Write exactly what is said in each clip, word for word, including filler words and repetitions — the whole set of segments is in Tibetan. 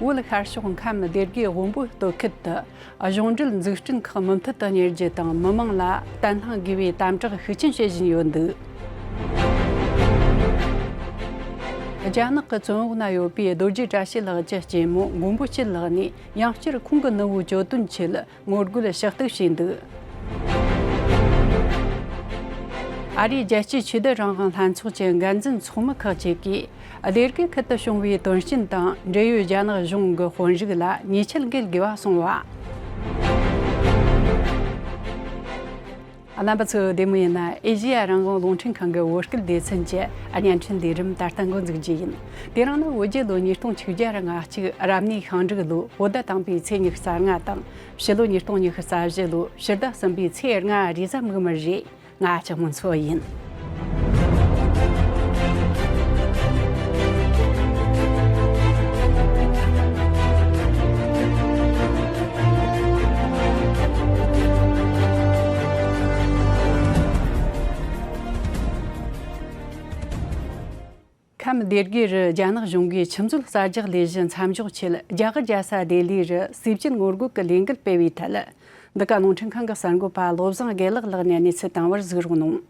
བོད་ཤར་ཕྱོགས་ཁམས་སྡེ་དགེ་དབོན་པོའི་སྟོད་ཁུལ་དུ་གཞུང་འབྲེལ་འཛུགས་སྐྲུན་ཁག་མུ་མཐུད་དུ་གཉེར་རྒྱུ་དང་། མི་མང་ལ་བརྟན་ལྷིང་དགོས་པའི་དམ་དྲག་ཤུགས་ཆེན་བྱེད་བཞིན་ཡོད་འདུག་རྒྱ་ནག་གི་བཙོན་འོག་ན་ཡོད་པའི་རྡོ་རྗེ་བཀྲ་ཤིས་ལགས་ཀྱི་གཅེན་མོ་མགོན་པོ་སྐྱིད་ལགས་ནས་ཡང་བསྐྱར་ཁོང་གི་ནུ་བོའི་གྱོད་དོན་ཆེད། ངོ་རྒོལ་ཞུ་གཏུག་བྱས་འདུག་ཨ་རིའི་རྒྱལ་སྤྱིའི་ཆོས་དད་རང་དབང་ལྷན་ཚོགས་ཀྱི་འགན་འཛིན་ཚོགས་མི་ཁག་ཅིག་གིས་སྡེ་དགེ་ཁུལ་དུ་བྱུང་བའི་དོན་རྐྱེན་དང་འབྲེལ་ཡོད་རྒྱ་ནག་གཞུང་གི་དཔོན་རིགས་ལ་ཉེས་ཆད་འགེལ་དགོས་པ་གསུངས་པ། རྣམ་པ་ཚོ་བདེ་མོ་ཡིན་ན། ཨེ་ཤེ་ཡ་རང་དབང་རླུང་འཕྲིན་ཁང་གི་བོད་སྐད་སྡེ་ཚན་གྱི་བརྙན་འཕྲིན་ལས་རིམ་ད་ལྟ་འགོ་འཛུགས་རྒྱུ་ཡིན། དེ་རིང་ནི་བོད་རྒྱལ་ལོ་ཉིས་སྟོང་ཆིག་བརྒྱ་རེ་ལྔ་གཅིག་རབ་གནས་ཤིང་འབྲུག་ལོ་བོད་ཟླ་དང་པོའི་ཚེས་ཉི་ཤུ་རྩ་ལྔ་དང་། ཕྱི་ལོ་ཉིས་སྟོང་ཉི་ཤུ་རྩ་བཞི་ལོ་ཕྱི་ཟླ་གསུམ་པའི་ཚེས་ལྔ་རེས་གཟའ་མིག་དམར་རེད། ང་ལྕགས་མོ་མཚོ་ཡིན། ཁམས་སྡེ་དགེ་རུ་རྒྱ་ནག་གཞུང་གིས་ཆུ་མཛོད་གསར་རྒྱག་ལས་གཞི་མཚམས་འཇོག་ཆེད་རྒྱ་གར་རྒྱལ་ས་ལྡི་ལི་རུ་སྲིད་བྱུས་ངོ་རྒོལ་གྱི་ལས་འགུལ་སྤེལ་བའི་ཐད། འདི་ག་རླུང་འཕྲིན་ཁང་གི་གསར་འགོད་པ་བློ་བཟང་དགེ་ལེགས་ལགས་ནས་གནས་ཚུལ་བཏང་བར་གཟིགས་རོགས་གནང་།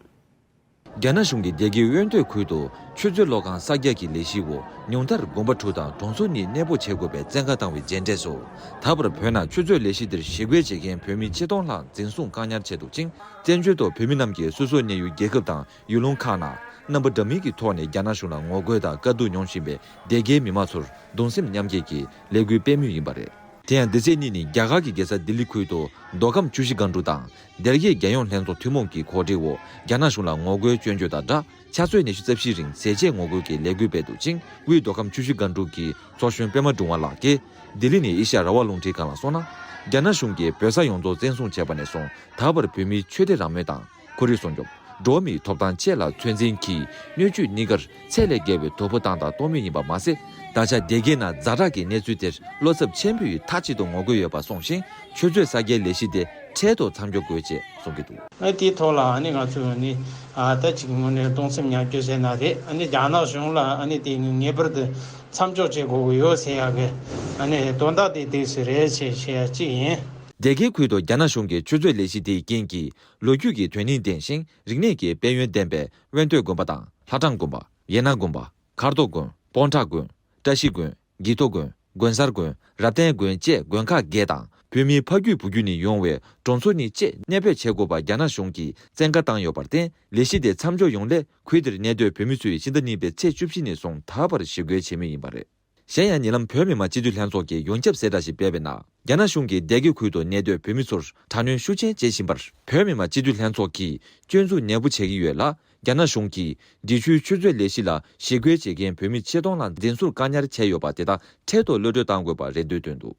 རྒྱ་ནག་གཞུང་གིས་སྡེ་དགེའི་དབོན་སྟོད་ཁུལ་དུ་ཆུ་མཛོད་གློག་ཁང་གསར་རྒྱག་གི་ལས་གཞིའི་འོག་ཉུང་མཐར་དགོན་པ་དྲུག་དང་གྲོང་ཚོ་གཉིས་གནས་སྤོ་བྱེད་དགོས་པའི་བཙན་བཀའ་བཏང་བའི་རྗེས་འབྲས་སུ། ད་བར་བོད་ནང་ཆུ་མཛོད་ལས་གཞི་འདིར་ཞི་རྒོལ་བྱེད་མཁན་བོད་མི་ཆིག་སྟོང་ལྷག་འཛིན་བཟུང་བཀག་ཉར་བྱས་འདུག་ཅིང་། བཙན་བྱོལ་དུ་བོད་མི་རྣམས་ཀྱིས་སོ་སོ་གནས་ཡུལ་རྒྱལ་ཁབ་དང་ཡུལ་ལུང་ཁག་ནང་རྣམ་པ་འདྲ་མིན་གྱི་ཐོག་ནས་རྒྱ་ནག་གཞུང་ལ་ངོ་རྒོལ་དང་དཀའ་སྡུག་མྱོང་བཞིན་པའི་སྡེ་དགེའི་མི་མང་ཚོར་གདུང་སེམས་མཉམ་སྐྱེད་ཀྱི་ལས་འགུལ་སྤེལ་མུས་ཡིན་པ་རེད། དེ་ཡང་འདི་ཚེས་གཉིས་ནི་རྒྱ་གར་གྱི་རྒྱལ་ས་ལྡི་ལི་ཁུལ་དུ་མདོ་ཁམས་ཆུ་བཞི་སྒང་དྲུག་དང་སྡེ་དགེ་རྒྱལ་ཡོངས་ལྷན་ཚོགས་ཐུན་མོང་གི་གོ་སྒྲིག་འོག་རྒྱ་ནག་གཞུང་ལ་ངོ་རྒོལ་སྐྱོན་བརྗོད་དང་སྦྲགས། ཆུ་ཚོད་ཉི་ཤུ་རྩ་བཞིའི་རིང་ཟས་བཅད་ངོ་རྒོལ་གྱི་ལས་འགུལ་སྤེལ་འདུག་ཅིང་། དབུས་མདོ་ཁམས་ཆུ་བཞི་སྒང་དྲུག་གི་ཚོགས་གཞོན་པད་མ་སྒྲོལ་མ་ལགས་ཀྱིས་ལྡི་ལི་ནས་ཨེ་ཤ་ཡ་རང་དབང་རླུང་འཕྲིན་ཁང་ལ་གསུངས་ན། རྒྱ་ནག་གཞུང་གིས་བོད་ས་ཡོངས་རྫོགས་བཙན་བཟུང་བྱས་པ་ནས་བཟུང་ད་བར་བོད་མིའི་ཆོས་དད་རང་མོས་དང་། ཁོར་ཡུག་སྲུང་སྐྱོབ། འགྲོ་བ་མིའི་ཐོབ་ཐང་བཅས་ལ་ཚོད་འཛིན་གྱིས་སྣོད་བཅུད་གཉིས་ཀར་ཚད་ལས་བརྒལ་བའི་དོ་ཕོག་བཏང་དང་གཏོང་མུས་ཡིན་པ་མ་ཟད། ད་ཆ་སྡེ་དགེ་ནང་ཛ་དྲག་གི་གནས་ཚུལ་དེར་བློ་འཚབ་ཆེན་པོས་མཐའ་གཅིག་ཏུ་ངོ་རྒོལ་ཡོད་པ་གསུངས་ཤིང་། ཆུ་མཛོད་གསར་རྒྱག་ལས་གཞི་དེ་འཕྲལ་དུ་མཚམས་འཇོག་དགོས་ཅེས་གསུང་གི་འདུག། ཨ་དེའི་ཐོག་ལ་ཨ་ནི་ང་ཚོས་ནི་ཨ་ད་ཅིག་ངོས་ནས་གདུང་སེམས་མཉམ་སྐྱེད་ཟེར་ན་རེད། ཨ་ནི་རྒྱ་ནག་གཞུང་ལ་ཨ་ནི་དེ་ངེས་པར་དུ་མཚམས་འཇོག་བྱེད་དགོས་ཀྱི་ཡོད་ཟེར་ཡག་གི་ཨ་ནི་དོན་དག་དེ་དེ་ཚོ་རེད་ཅེས་བཤད་ཡག་གཅིག་ཡིན། སྡེ་དགེ་ཁུལ་དུ་རྒྱ་ནག་གཞུང་གིས་ཆུ་མཛོད་ལས་གཞི་དེའི་རྐྱེན་གྱིས་ལོ་རྒྱུས་ཀྱི་དོན་སྙིང་ལྡན་ཞིང་རིག་གནས་ཀྱི་དཔལ་ཡོན་ལྡན་པའི་དབོན་སྟོད་དགོན་པ་དང་ལྷ་བྲང་དགོན་པ། ཡེ་ན་དགོན་པ། མཁར་རྡོ་དགོན། སྤོང་བྲག་དགོན། བཀྲ་ཤིས་དགོན། དགེ་ཐོ་དགོན། དགོན་གསར་དགོན། རབ་བརྟན་དགོན་བཅས་དགོན་ཁག་བརྒྱད་དང་བོད་མིའི་ཕ་རྒྱུད་བུ་རྒྱུད་ནས་ཡོང་བའི་གྲོང་ཚོ་གཉིས་བཅས་གནས་སྤོས་བྱེད་དགོས་པ་རྒྱ་ནག་གཞུང་གིས་བཙན་བཀའ་བཏང་ཡོད་པར་བརྟེན། ལས་གཞི་དེ་མཚམས་འཇོག་ཡོང་སླད་ཁུལ་དེར་གནས་སྡོད་བོད་མི་ཚོས་ཕྱི་ཟླ་གཉིས་པའི་ཚེས་བཅུ་བཞི་ནས་བཟུང་ད་བར་ཞི་རྒོལ་བྱེད་མུས་ཡིན་པ་རེད། གཞན་ཡང་ཉེ་ལམ་བོད་མི་མང་སྤྱི་འཐུས་ལྷན་ཚོགས་ཀྱིས་ཡོངས་ཁྱབ་གསལ་བསྒྲགས་ཤིག་སྤེལ་བའི་ནང་། རྒྱ་ནག་གཞུང་གིས་སྡེ་དགེ་ཁུལ་དུ་གནས་སྡོད་བོད་མི་ཚོར་དྲག་གནོན་ཤུགས་ཆེན་བྱེད་བཞིན་པར་བོད་མི་མང་སྤྱི་འཐུས་ལྷན་ཚོགས་ཀྱིས་སྐྱོན་འཛུགས་ནན་པོ་བྱེད་ཀྱི་ཡོད་ལ། རྒྱ་ནག་གཞུང་གིས་འབྲི་ཆུའི་ཆུ་མཛོད་ལས་གཞི་ལ་ཞི་རྒོལ་བྱེད་མཁན་བོད་མི་ཆིག་སྟོང་ལྷག་འཛིན་བཟུང་བཀག་ཉར་བྱས་ཡོད་པ་དེ་དག་འཕྲལ་དུ་གློད་གྲོལ་གཏང་དགོས་པ་རེ་འདུན་བཏོན་འདུག།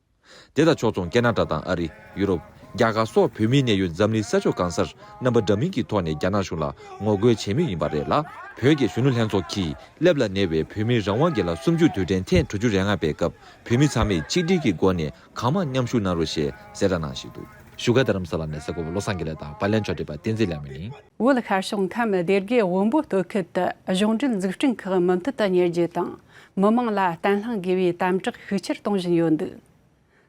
དེ་དང་ཕྱོགས་མཚུངས་ཀེ་ན་ཌ་དང་ཨ་རི། ཡུ་རོབ། རྒྱ་གར་སོགས་བོད་མིའི་གནས་ཡུལ་འཛམ་གླིང་ས་ཕྱོགས་གང་སར་རྣམ་པ་འདྲ་མིན་གྱི་ཐོག་ནས་རྒྱ་ནག་གཞུང་ལ་ངོ་རྒོལ་བྱེད་མུས་ཡིན་པ་རེད་ལ། བོད་ཀྱི་གཞོན་ནུ་ལྷན་ཚོགས་ཀྱིས་སླེབས་ལ་ཉེ་བའི་བོད་མིའི་རང་དབང་དགེ་ལགས་སུམ་ཅུ་དུས་དྲན་ཐེངས་དྲུག་ཅུ་རེ་ལྔ་པའི་སྐབས་བོད་མི་ཚང་མས་ཆིག་སྒྲིལ་གྱི་སྒོ་ནས་གང་མང་མཉམ་ཞུགས་གནང་རོགས་ཞེས་གསལ་བསྒྲགས་གནང་བཞིན་འདུག། བཞུགས་སྒར་རྡ་རམ་ས་ལ་ནས་གསར་འགོད་པ་བློ་བཟང་དགེ་ལེགས་དང་པར་ལེན་ཕྱོགས་སྒྲིག་པ་བསྟན་འཛིན་ལྷ་མོ་ཡིན། བོད་ཤར་ཕྱོགས་ཁམས་སྡེ་དགེ་དབོན་པོ་སྟོད་ཁུལ་དུ་གཞུང་འབྲེལ་འཛུགས་སྐྲུན་ཁག་མུ་མཐུད་དུ་གཉེར་རྒྱུ་དང་། མི་མང་ལ་བརྟན་ལྷིང་དགོས་པའི་དམ་དྲག་ཤུགས་ཆེར་གཏོང་བཞིན་ཡོད་འདུག།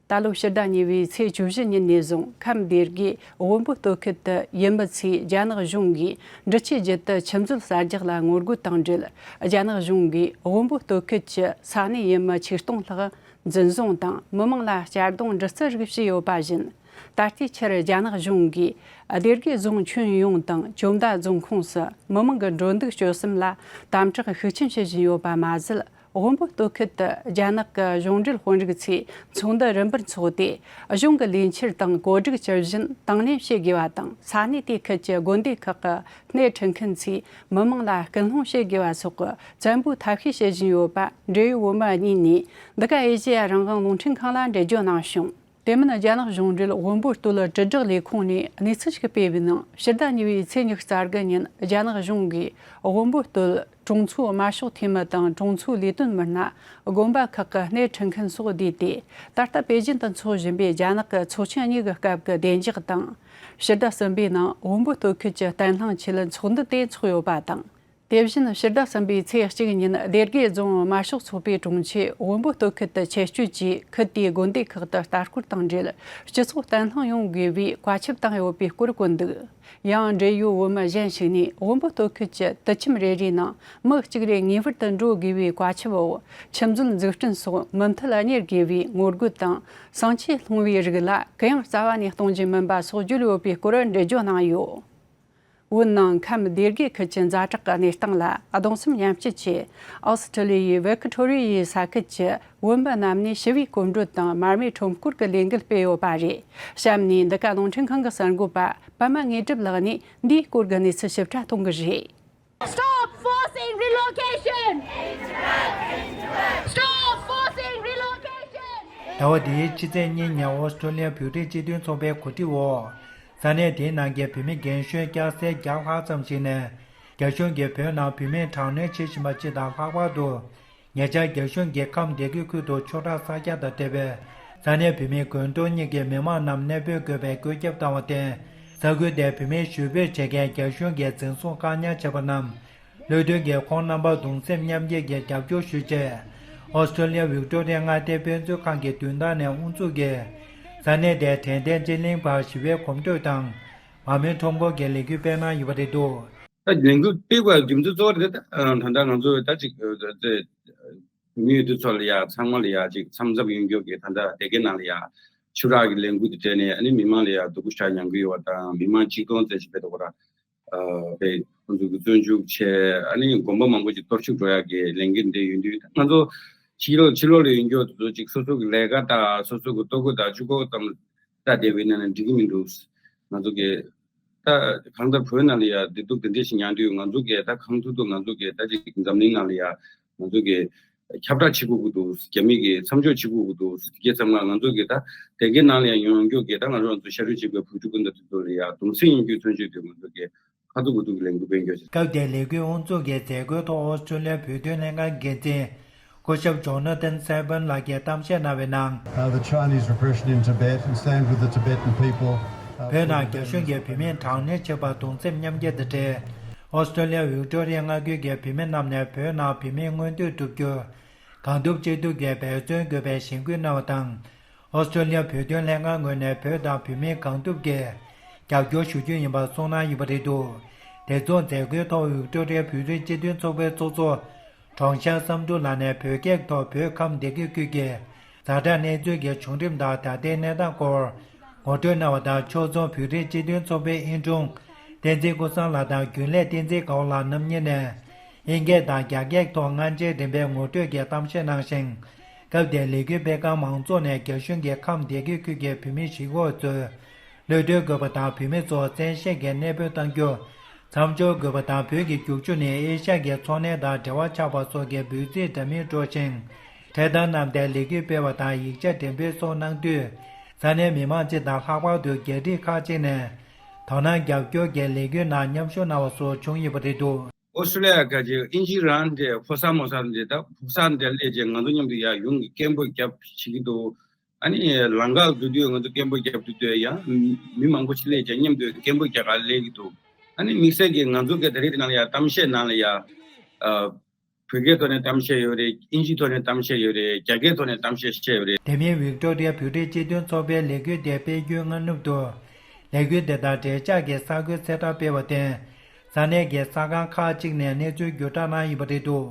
ད་ལོ་ཕྱི་ཟླ་གཉིས་པའི་ཚེས་བཅུ་བཞི་ཉིན་ནས་བཟུང་ཁམས་སྡེ་དགེ་དབོན་པོ་སྟོད་ཁུལ་དུ་ཡུལ་མི་ཚོས་རྒྱ་ནག་གཞུང་གིས་འབྲི་ཆུའི་རྒྱུད་དུ་ཆུ་མཛོད་གསར་རྒྱག་ལ་ངོ་རྒོལ་དང་འབྲེལ། རྒྱ་ནག་གཞུང་གིས་དབོན་པོ་སྟོད་ཁུལ་གྱི་ས་གནས་ཡུལ་མི་ཆིག་སྟོང་ལྷག་འཛིན་བཟུང་དང་མི་མང་ལ་གཅར་རྡུང་འདྲི་རྩད་རིགས་བྱས་ཡོད་པ་བཞིན། ད་ལྟའི་ཆར་རྒྱ་ནག་གཞུང་གིས་སྡེ་དགེ་རྫོང་ཁྱོན་ཡོངས་དང་བཅོ་མདའ་རྫོང་ཁོངས་སུ་མི་མང་གི་འགྲོ་འདུག་སྤྱོད་གསུམ་ལ་དམ་དྲག་ཤུགས་ཆེན་བྱེད་བཞིན་ཡོད་པ་མ་ཟད། དབོན་པོ་སྟོད་ཁུལ་དུ་རྒྱ་ནག་གི་གཞུང་འབྲེལ་དཔོན་རིགས་ཚོས་ཚོགས་འདུ་རིམ་པར་འཚོགས་ཏེ། གཞུང་གི་ལས་འཆར་དང་བཀོད་སྒྲིག་ཇི་བཞིན་དང་ལེན་བྱེད་དགོས་པ་དང་། ས་གནས་དེ་ཁུལ་གྱི་དགོན་སྡེ་ཁག་གི་གནས་ཁྲིད་མཁན་ཚོས་མི་མང་ལ་སྐུལ་སློང་བྱེད་དགོས་པ་སོགས་ཀྱི་བཙན་པོའི་ཐབས་ཤེས་བྱེད་བཞིན་ཡོད་པ་འབྲེལ་ཡོད་བོད་མི་གཉིས་ནས་འདི་ག་ཨེ་ཤེ་ཡ་རང་དབང་རླུང་འཕྲིན་ཁང་ལ་འགྲེལ་བརྗོད་གནང་བྱུང་། དེ་མིན་རྒྱ་ནག་གཞུང་འབྲེལ་དབོན་པོ་སྟོད་དྲིལ་བསྒྲགས་ལས་ཁུངས་ནས་གནས་ཚུལ་ཞིག་སྤེལ་བའི་ནང་། ཕྱི་ཟླ་གཉིས་པའི་ཚེས་ཉི་ཤུ་རྩ་དགུ་ཉིན་རྒྱ་ནག་གཞུང་གིས་དབོན་པོ་སྟོད་གྲོང་ཚོའི་དམར་ཤོག་འཐུས་མི་དང་གྲོང་ཚོའི་ལས་དོན་མི་སྣ། དགོན་པ་ཁག་གི་གནས་ཁྲིད་མཁན་སོགས་བསྡུས་ཏེ། ད་ལྟ་པེ་ཅིན་དུ་འཚོགས་བཞིན་པའི་རྒྱ་ནག་གི་ཚོགས་ཆེན་གཉིས་ཀྱི་སྐབས་ཀྱི་བདེ་འཇགས་དང་། ཕྱི་ཟླ་གསུམ་པའི་ནང་དབོན་པོ་སྟོད་ཁུལ་གྱི་བརྟན་ལྷིང་ཆེད་ཚོགས་འདུ་དེ་འཚོགས་ཡོད་པ་དང་། དེ་བཞིན་ཕྱི་ཟླ་གསུམ་པའི་ཚེས་གཅིག་ཉིན་སྡེ་དགེ་རྫོང་དམར་ཤོག་ཚོགས་པའི་དྲུང་ཆེ་དབོན་པོ་སྟོད་ཁུལ་དུ་ཆེད་བསྐྱོད་ཀྱིས་ཁུལ་དེའི་དགོན་སྡེ་ཁག་ཏུ་ལྟ་སྐོར་དང་འབྲེལ་སྤྱི་ཚོགས་བརྟན་ལྷིང་ཡོང་དགོས་པའི་བཀའ་ཁྱབ་བཏང་ཡོད་པའི་སྐོར་བཀོད་འདུག་ཡང་འབྲེལ་ཡོད་བོད་མི་གཞན་ཞིག་ནས་དབོན་པོ་སྟོད་ཁུལ་གྱི་དུད་ཁྱིམ་རེ་རེའི་ནང་མི་གཅིག་རེ་ངེས་པར་དུ་འགྲོ་དགོས་པའི་བཀའ་ཁྱབ་འོག་ཆུ་མཛོད་འཛུགས་སྐྲུན་སོགས་མུ་མཐུད་གཉེར་དགོས་པའི་ངོ་རྒོལ་དང་། ཟིང་ཆ་སློང་བའི་རིགས་ལ་གུ་ཡངས་རྩ་བ་ནས་གཏོང་རྒྱུ་མིན་པ་སོགས་བརྗོད་ཡོད་པའི་སྐོར་འགྲེལ་བརྗོད་གནང་ཡོད། བོད་ནང་ཁམས་སྡེ་དགེ་ཁུལ་གྱི་ཛ་དྲག་གི་གནས་སྟངས་ལ་གདུང་སེམས་མཉམ་སྐྱེད་ཆེད། ཨོ་སི་ཁྲི་ལི་ཡའི་ཝི་ཀི་ཐོ་རི་ཡའི་ས་ཁུལ་གྱི་བོད་མི་རྣམས་ནས་ཞི་བའི་གོམ་བགྲོད་དང་མར་མེའི་ཁྲོམ་སྐོར་གྱི་ལས་འགུལ་སྤེལ་ཡོད་པ་རེད། གཤམ་ནས་འདི་ག་རླུང་འཕྲིན་ཁང་གི་གསར་འགོད་པ་པད་མ་དངོས་གྲུབ་ལགས་ནས་འདིའི་སྐོར་གྱི་གནས་ཚུལ་ཞིབ་ཕྲ་གཏོང་གི་རེད། Stop forcing relocation! Stop forcing relocation! ཟླ་བ་འདིའི་ཕྱི་ཚེས་གཉིས་ཉིན་ཨོ་སི་ཀྲོ་ལི་ཡ་བོད་རིགས་སྤྱི་མཐུན་ཚོགས་པའི་གོ་སྒྲིག་འོག་ས་གནས་དེའི་ནང་གི་བོད་མི་རྒན་གཞོན་སྐྱ་སེར་བརྒྱ་ལྷག་ཙམ་ཞིག་ནས་རྒྱ་གཞུང་གིས་བོད་ནང་བོད་མིར་དྲག་གནོན་བྱེད་བཞིན་པ་སྤྱི་དང་ལྷག་པར་དུ། ཉེ་ཆར་རྒྱ་གཞུང་གིས་ཁམས་སྡེ་དགེ་ཁུལ་དུ་ཆོས་གྲགས་ས་སྐྱ་དང་འབྲེལ་བའི་ས་གནས་བོད་མིའི་དགོན་སྡོད་གཉིས་ཀྱི་མི་མང་རྣམས་གནས་སྤོས་དགོས་པའི་བཀོད་ཁྱབ་བཏང་བར་བརྟེན། ས་ཁུལ་དེར་བོད་མིར་ཞུ་འབོད་བྱེད་མཁན་རྒྱ་གཞུང་གིས་འཛིན་བཟུང་བཀག་ཉར་བྱས་པ་རྣམས་བློ་མཐུན་གྱིས་ཁོང་རྣམ་པར་གདུང་སེམས་མཉམ་སྐྱེད་ཀྱི་རྒྱབ་སྐྱོར་ཞུས་རྗེས། ཨོ་སི་ཀྲོ་ལི་ཡ་ཝིག་ཏོ་རི་ཡ་མངའ་སྡེའི་དཔེ་མཛོད་ཁང་གི་མདུན་ཐང་ནས་དབུ་འཛུགས་ཀྱིས་ས་གནས་དེའི་དྲན་རྟེན་སྤྱི་གླིང་བར་ཞི་བའི་གོམ་བགྲོད་དང་མར་མེའི་ཁྲོམ་སྐོར་གྱི་ལས་འགུལ་སྤེལ་གནང་ཡོད་པ་རེད་འདུག་ད་ལས་འགུལ་སྤེལ་དགོས་རྒྱུ་མཚན་གཙོ་བོ་རེད། ད་ད་ལྟ་ང་ཚོ་ད་ཅིག་ཨ་ཨ་ཨ་མི་ཡོད་དུས་ཚོད་ལ་ཡ་ཚང་མ་ལ་ཡ་ཅིག་མཚམས་འཛབ་ཡོང་རྒྱུ་གི་ད་ལྟ་སྡེ་དགེ་ནང་ལ་ཡ་ཆུ་རགས་ཀྱི་ལས་འགུལ་དེ་སྤྲད་ནས་ཨ་ནི་མི་མང་ལ་ཡ་སྡུག་པོ་ཞེ་དྲག་མྱངས་ཀྱི་ཡོད་པ་དང་མི་མང་ཆིག་སྟོང་ཙམ་ཞིག་བྱས་འདུག་ག་ར། ཨ་དཔེ་ཁོང་ཚོ་གི་བཙོན་འཇུག་བྱས་ཨ་ནི་དགོན་པ་མང་པོ་ཅིག་གཏོར་བཤིག་འགྲོ་ཡག་གི་ལས་འགུལ་འདི་ཡོད་དུས་ད་ང་ཚོ་ཕྱི་ལོགས་ཕྱི་ལོགས་ལ་ཡོང་རྒྱུ་དེ་ཚོ་ཅིག་སོ་སོ་གི་ལས་ཀ་དང་སོ་སོ་གི་ལྟོ་གོས་དང་གཅུ་གོ་ཙམ་ལྟ་བསྡད་པའི་ནང་ནས་འགྲིག་གི་མི་འདུག་ང་ཚོ་གི་ད་གང་ལྟར་བོད་ནང་ལ་ཡ་བདེ་སྡུག་འདི་འདྲ་ཞིག་མྱངས་དུས་ང་ཚོ་གིས་ད་གང་ཐུབ་ཐུབ་ང་ཚོ་གིས་ད་ཅིག་འཛམ་གླིང་ནང་ལ་ཡ་ང་ཚོ་གིས་ཁྱབ་བསྒྲགས་བྱེད་དགོས་ཀྱི་འདུག་རྒྱ་མི་གིས་མཚམས་འཇོག་བྱེད་དགོས་ཀྱི་འདུག་དེ་གའི་ཚང་མ་ང་ཚོ་གིས་ད་དེ་གའི་ནང་ལ་ཡ་ཡོང་རྒྱུ་གིས་ད་ང་ཚོ་ང་ཚོ་ཤ་རུས་གཅིག་པའི་བུ་ཕྲུག་ཀུན་ད་དེ་ཚོ་ལ་ཡ་གདུང་སེམས་ཡོང་རྒྱུའི་མཚོན་བྱེད་དུ་ང་ཚོ་གིས་ཁ་ཐུག་གུ་ཐུག་གི་ལས་འགུལ་སྤེལ་རྒྱུ་ཞིག་སྐབས་དེར་ལས་འགུལ་དབུ་འཛུགས་ཀྱི་མཛད་སྒོའི་ཐོག་ཨོ་སི་ཀྲོ་ལི་ཡ་བོད་དོན་ལྷན་ཁང་འགན་འཛིན་སྐུ་ཞབས་ཇོ་ན་ཐན་སེ་བན་ལགས་ཀྱིས་གཏམ་བཤད་གནང་བའི་ནང་། Uh, the Chinese repression in Tibet and stand with the Tibetan people. Uh, བོད་ནང་རྒྱ་གཞུང་གིས་བོད་མིར་དྲག་གནོན་བྱས་པར་གདུང་སེམས་མཉམ་སྐྱེད་དང་འབྲེལ། ཨོ་སི་ཀྲོ་ལི་ཡ་ཝིག་ཏོ་རི་ཡ་མངའ་ཁུལ་གྱི་བོད་མི་རྣམས་ནས་བོད་ནང་བོད་མིའི་མངོན་འདོད་བསྒྲུབ་རྒྱུར་གང་ཐུབ་ཅི་ཐུབ་ཀྱིས་འབད་བརྩོན་དགོས་པའི་གཞེན་སྐུལ་གནང་བ་དང་། ཨོ་སི་ཀྲོ་ལི་ཡ་བོད་དོན་ལྷན་ཁང་ངོས་ནས་བོད་དང་བོད་མི་གང་ཐུབ་ཀྱིས་རྒྱབ་སྐྱོར་ཞུ་རྒྱུ་ཡིན་པ་གསུངས་གནང་ཡོད་པ་རེད་འདུག་དེ་མཚུངས་མཛད་སྒོའི་ཐོག་ཝིག་ཏོ་རི་ཡ་བོད་རིགས་སྤྱི་མཐུན་ཚོགས་པའི་ཚོགས་གཙོ་ཀྲོང་ཤར་བསམ་འགྲུབ་ལགས་ནས་བོད་སྐད་ཐོག་བོད་ཁམས་སྡེ་དགེ་ཁུལ་གྱི་ཛ་དྲག་གནས་ཚུལ་གྱི་བྱུང་རིམ་དང་ད་ལྟའི་གནས་སྟངས་སྐོར་ངོ་སྤྲོད་གནང་བ་དང་། ཕྱོགས་མཚུངས་བོད་རིགས་སྤྱི་མཐུན་ཚོགས་པའི་ཨིན་དྲུང་བསྟན་འཛིན་ཀུན་བཟང་ལགས་དང་རྒྱུན་ལས་བསྟན་འཛིན་དགའ་བོ་ལགས་རྣམ་གཉིས་ནས་ཨིན་སྐད་དང་རྒྱ་སྐད་ཐོག་སྔ་རྗེས་རིམ་པས་ངོ་སྤྲོད་ཀྱི་གཏམ་བཤད་གནང་ཞིང་། སྐབས་དེར་ལས་འགུལ་སྤེལ་ཁང་མང་ཚོགས་ནས་རྒྱ་གཞུང་གིས་ཁམས་སྡེ་དགེ་ཁུལ་གྱི་བོད་མི་གཞིས་འགོ་ཚོས་བློ་གཏོད་དགོས་པ་དང་། བོད་མི་ཚོར་བཙན་ཤེད་ཀྱིས་གནས་སྤོས་གཏང་རྒྱུ་མཚམས་འཇོག་དགོས་པ་དང་། བོད་ཀྱི་རྒྱུག་ཆུ་ནི་ཨེ་ཤ་ཡའི་འཚོ་གནས་དང་འབྲེལ་བ་ཆགས་པ་སོགས་ཀྱི་འབོད་ཚིག་འདྲ་མིན་སྒྲོག་ཅིང་། འཕྲེད་དར་བསྣམས་ཏེ་ལས་འགུལ་སྤེལ་བ་དང་། ཡིག་ཆ་འགྲེམས་སྤེལ་སོགས་གནང་དུས། ས་གནས་མི་མང་སྤྱི་དང་ལྷག་པར་དུ་རྒྱ་རིགས་ཁག་ཅིག་ནས་དོ་སྣང་རྒྱབ་སྐྱོར་གྱིས་ལས་འགུལ་ནང་མཉམ་ཞུགས་གནང་བ་སོགས་བྱུང་ཡོད་པ་རེད་འདུག་ཨོ་སི་ཀྲོ་ལི་ཡ་ག་ཅིག་ཨིན་ཇི་རང་འདྲ་ཕོ་གསར་མོ་གསར་འདྲ་ད་ཕོ་གསར་འདྲ་སླེབས་རྗེས་ང་ཚོ་མཉམ་དུ་ཡར་ཡོང་གི་སྐད་འབོད་རྒྱབ་བྱེད་ཀྱི་འདུག་ཨ་ནི་ལམ་ཁ་འགྲོ་དུས་ང་ཚོ་སྐད་འབོད་རྒྱབ་དུས་དུས་ཡང་མི་མང་པོ་ཞིག་སླེབས་རྗེས་མཉམ་དུ་སྐད་འབོད་རྒྱག་ག་སླེབས་ཀྱི་འདུག་ཨ་ནི་དམིགས་བསལ་གྱིས་ང་ཚོ་གི་ད་རེས་དེ་ནང་ལ་ཡ་གཏམ་བཤད་ནང་ལ་ཡ་ཨ་བོད་སྐད་ཐོག་ནས་གཏམ་བཤད་ཡོད་རེད། ཨིན་ཇིའི་ཐོག་ནས་གཏམ་བཤད་ཡོད་རེད། རྒྱ་སྐད་ཐོག་ནས་གཏམ་བཤད་བཤད་ཡོད་རེད། དེ་མིན་ཝིག་ཏོ་རི་ཡ་བོད་རིགས་སྤྱི་མཐུན་ཚོགས་པའི་ལས་འགུལ་དེ་སྤེལ་རྒྱུའི་སྔ་ནུབ་ཏུ། ལས་འགུལ་དེ་དང་འབྲེལ་ཆགས་ཀྱི་གསར་འགོད་གསལ་བསྒྲགས་སྤེལ་བར་བརྟེན། ས་གནས་ཀྱི་གསར་ཁང་ཁག་ཅིག་ནས་གནས་ཚུལ་བརྒྱུད་བསྒྲགས་གནང་ཡོད་པ་རེད་འདུག་